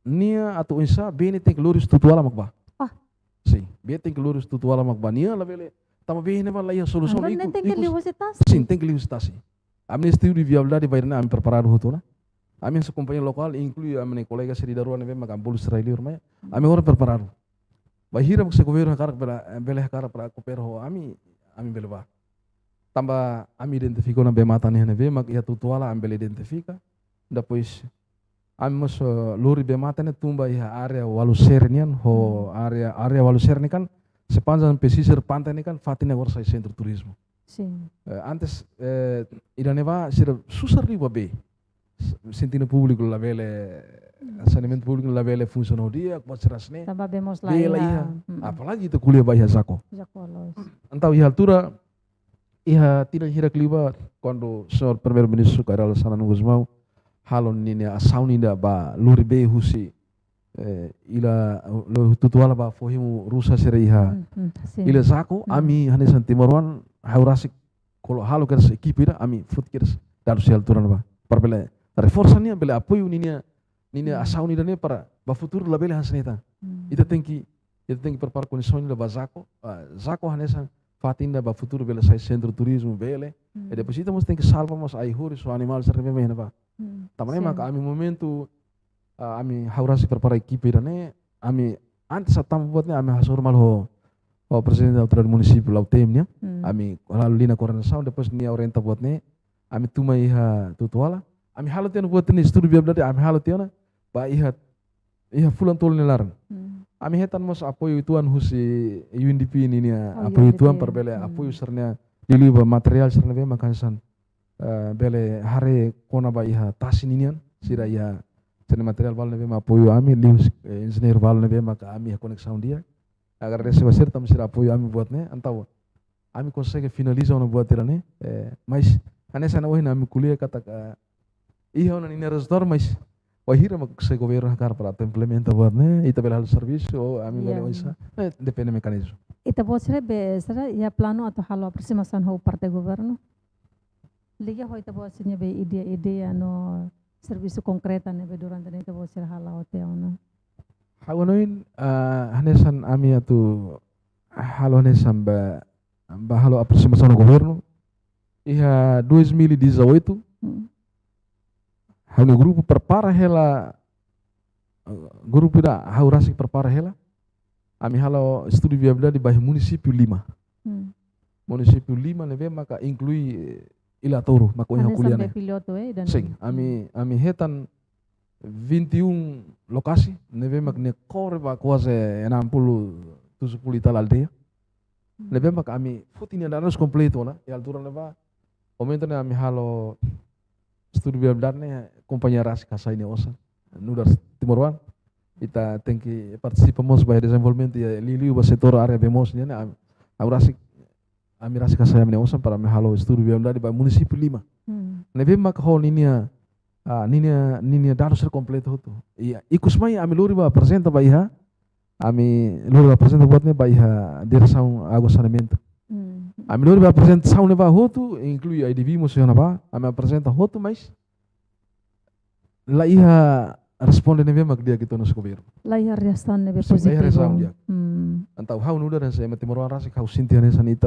nia atu oinsá bee ne'e tenke lori husi Tutuala mak ba. Ah. Sin, bee tenke lori husi Tutuala mak ba. Nia labele, tanba bee ne'ebá la iha solusaun. Entaun ne'e ikus, tenke ikus liu husi tasi? Sin, tenke liu husi tasi. Ami-nia estudu viabilidade ba ida-ne'e ami preparadu hotu ona. Ami hanesan kompañia lokál, inklui ami-nia kolega sira ida rua ne'ebé maka ami bolu sira liur mai. Ami agora preparadu. Bainhira mak se governu hakarak bele, bele hakarak para koopera ho ami, ami bele ba. Tanba ami identifika ona bee-matan ne'ebé mak iha Tutuala, ami bele identifika. Depois ami mós, eh, lori bee-matan ne'e tun ba iha área Walusere nian, ho área, área Walusere ne'e kan sepanjang pesisir pantai ne'e kan fatin ne'e agora sai sentru turizmu. Sin. Eh, antes, eh, ida-ne'ebá sira susar liu ba bee. S-, sentidu públiku labele, saneamentu públiku labele funsiona di'ak, buat sira hanesan ne'e. Tanba bee moos la iha. Bee la iha. Apalagi ita ko'alia ba iha Jaco. Jaco loos. Entaun iha altura, iha tinan hirak liubá, kuandu Señór Primeiru-Ministru Kay Rala Xanana Gusmão halo ninia asaun ida ba lori bee husi, eh, ila, lori Tutuala ba foho hemu rusa sira iha. Sin. Ila Jaco, ami hanesan timoroan, ha'u rasik kolo halo kedas ekipa ida, ami foti kedas dadu husi altura ne'ebá. Para bele reforsa nia, bele apoiu ninia, ninia asaun ida-ne'e para ba futuru labele hanesan ne'e tan. Ita tenke, ita tenke prepara kondisaun ida ba Jaco, ah, Jaco hanesan fatin ida ba futuru bele sai sentru turizmu bele. I depois ita mós tenke salva mós ai-horis ho animál sira ne'ebé mai iha ne'ebá. Tanba ne'e maka ami momentu, ah, ami ha'u rasik prepara ekipa ida-ne'e, ami antes atu tama buat ne'e, ami hasoru malu ho, ho Prezidente Autoridade Munisípiu Lautém nian, ami halo liña koordenasaun, depois nia orienta buat ne'e, ami tun mai iha Tutuala, ami halo tiha ona buat ne'e estudu viabilidade, ami halo tiha ona, ba iha, iha fulan tolu nia laran. Ami hetan mós apoiu uitoan husi U N D P ninia apoiu uitoan para bele apoiu sira-nia liuliu ba materiál sira ne'ebé mak hanesan eh, bele haree kona-ba iha tasi ninian, sira iha sira-nia materiál balu ne'ebé mak apoiu ami, liuhusi, eh, enjeñeiru balu ne'ebé maka ami iha koneksaun di'ak. Agradese ba sira tanba sira apoiu ami buat ne'e, entaun ami konsege finaliza ona buat ida-ne'e, eh, mas hanesan ohin ami ko'alia katak, eh, iha ona ninia rezultadu, mas wainhira mak se governu hakarak para atu implementa buat ne'e, ita bele halo servisu, ou ami bele oinsá, eh, depende mekanizmu. Ita-boot sira be, sira iha planu atu halo aprosimasaun ho parte governu? Liga ho ita-boot sira-nia be ideia, ideia no servisu konkreta ne'ebé durante ne'e ita-boot sira hala'o tiha ona? Ha'u hanoin, ah, hanesan ami atu halo hanesan ba, ba halo aproximasaun ho governu. Iha dois mil e dezoito, hmm, ha'u-nia grupu prepara hela, eh, grupu ida ha'u rasik prepara hela. Ami halo estudu viabilidade ba iha munisípiu lima. Hmm. Munisípiu lima ne'ebé maka inklui, eh, Ilha Toru, maka ohin ha'u ko'alia ne'e. Hanesan be pilotu, eh, dan sin, ami, ami hetan vinte e um lokasi, ne'ebé mak nia kore ba kuaze enam puluh, tujuh puluh i tal aldeia. Hmm. Ne'ebé mak ami foti nia dadus kompletu ona, iha altura ne'ebá, momentu ne'e ami halo estudu viabilidade ne'e, kompañia rasik hasai nia osan. Nu'udar timoroan, ita tenke partisipa mós ba dezenvolvimentu iha liuliu ba setór área bee moos nian, am-, ha'u rasik, ami rasik hasai ami-nia osan para ami halo estudu viabilidade ba munisípiu lima. Hmm. Ne'ebé mak ho ninia, ah, ninia, ninia dadus sira kompletu hotu. Iha, ikus mai ami lori ba aprezenta ba iha, ami lori ba aprezenta buat ne'e ba iha Diresaun Água Saneamentu. Hmm. Ami lori ba aprezentasaun ne'ebá hotu, inklui I D B mós iha ne'ebá, ami aprezenta hotu, mas la iha responde ne'ebé mak di'ak ita-nia governu. La iha reasaun ne'ebé pozitivu. Sin, la iha reasaun di'ak. Hmm. Entaun ha'u nu'udar hanesan ema timoroan rasik ha'u sente hanesan ita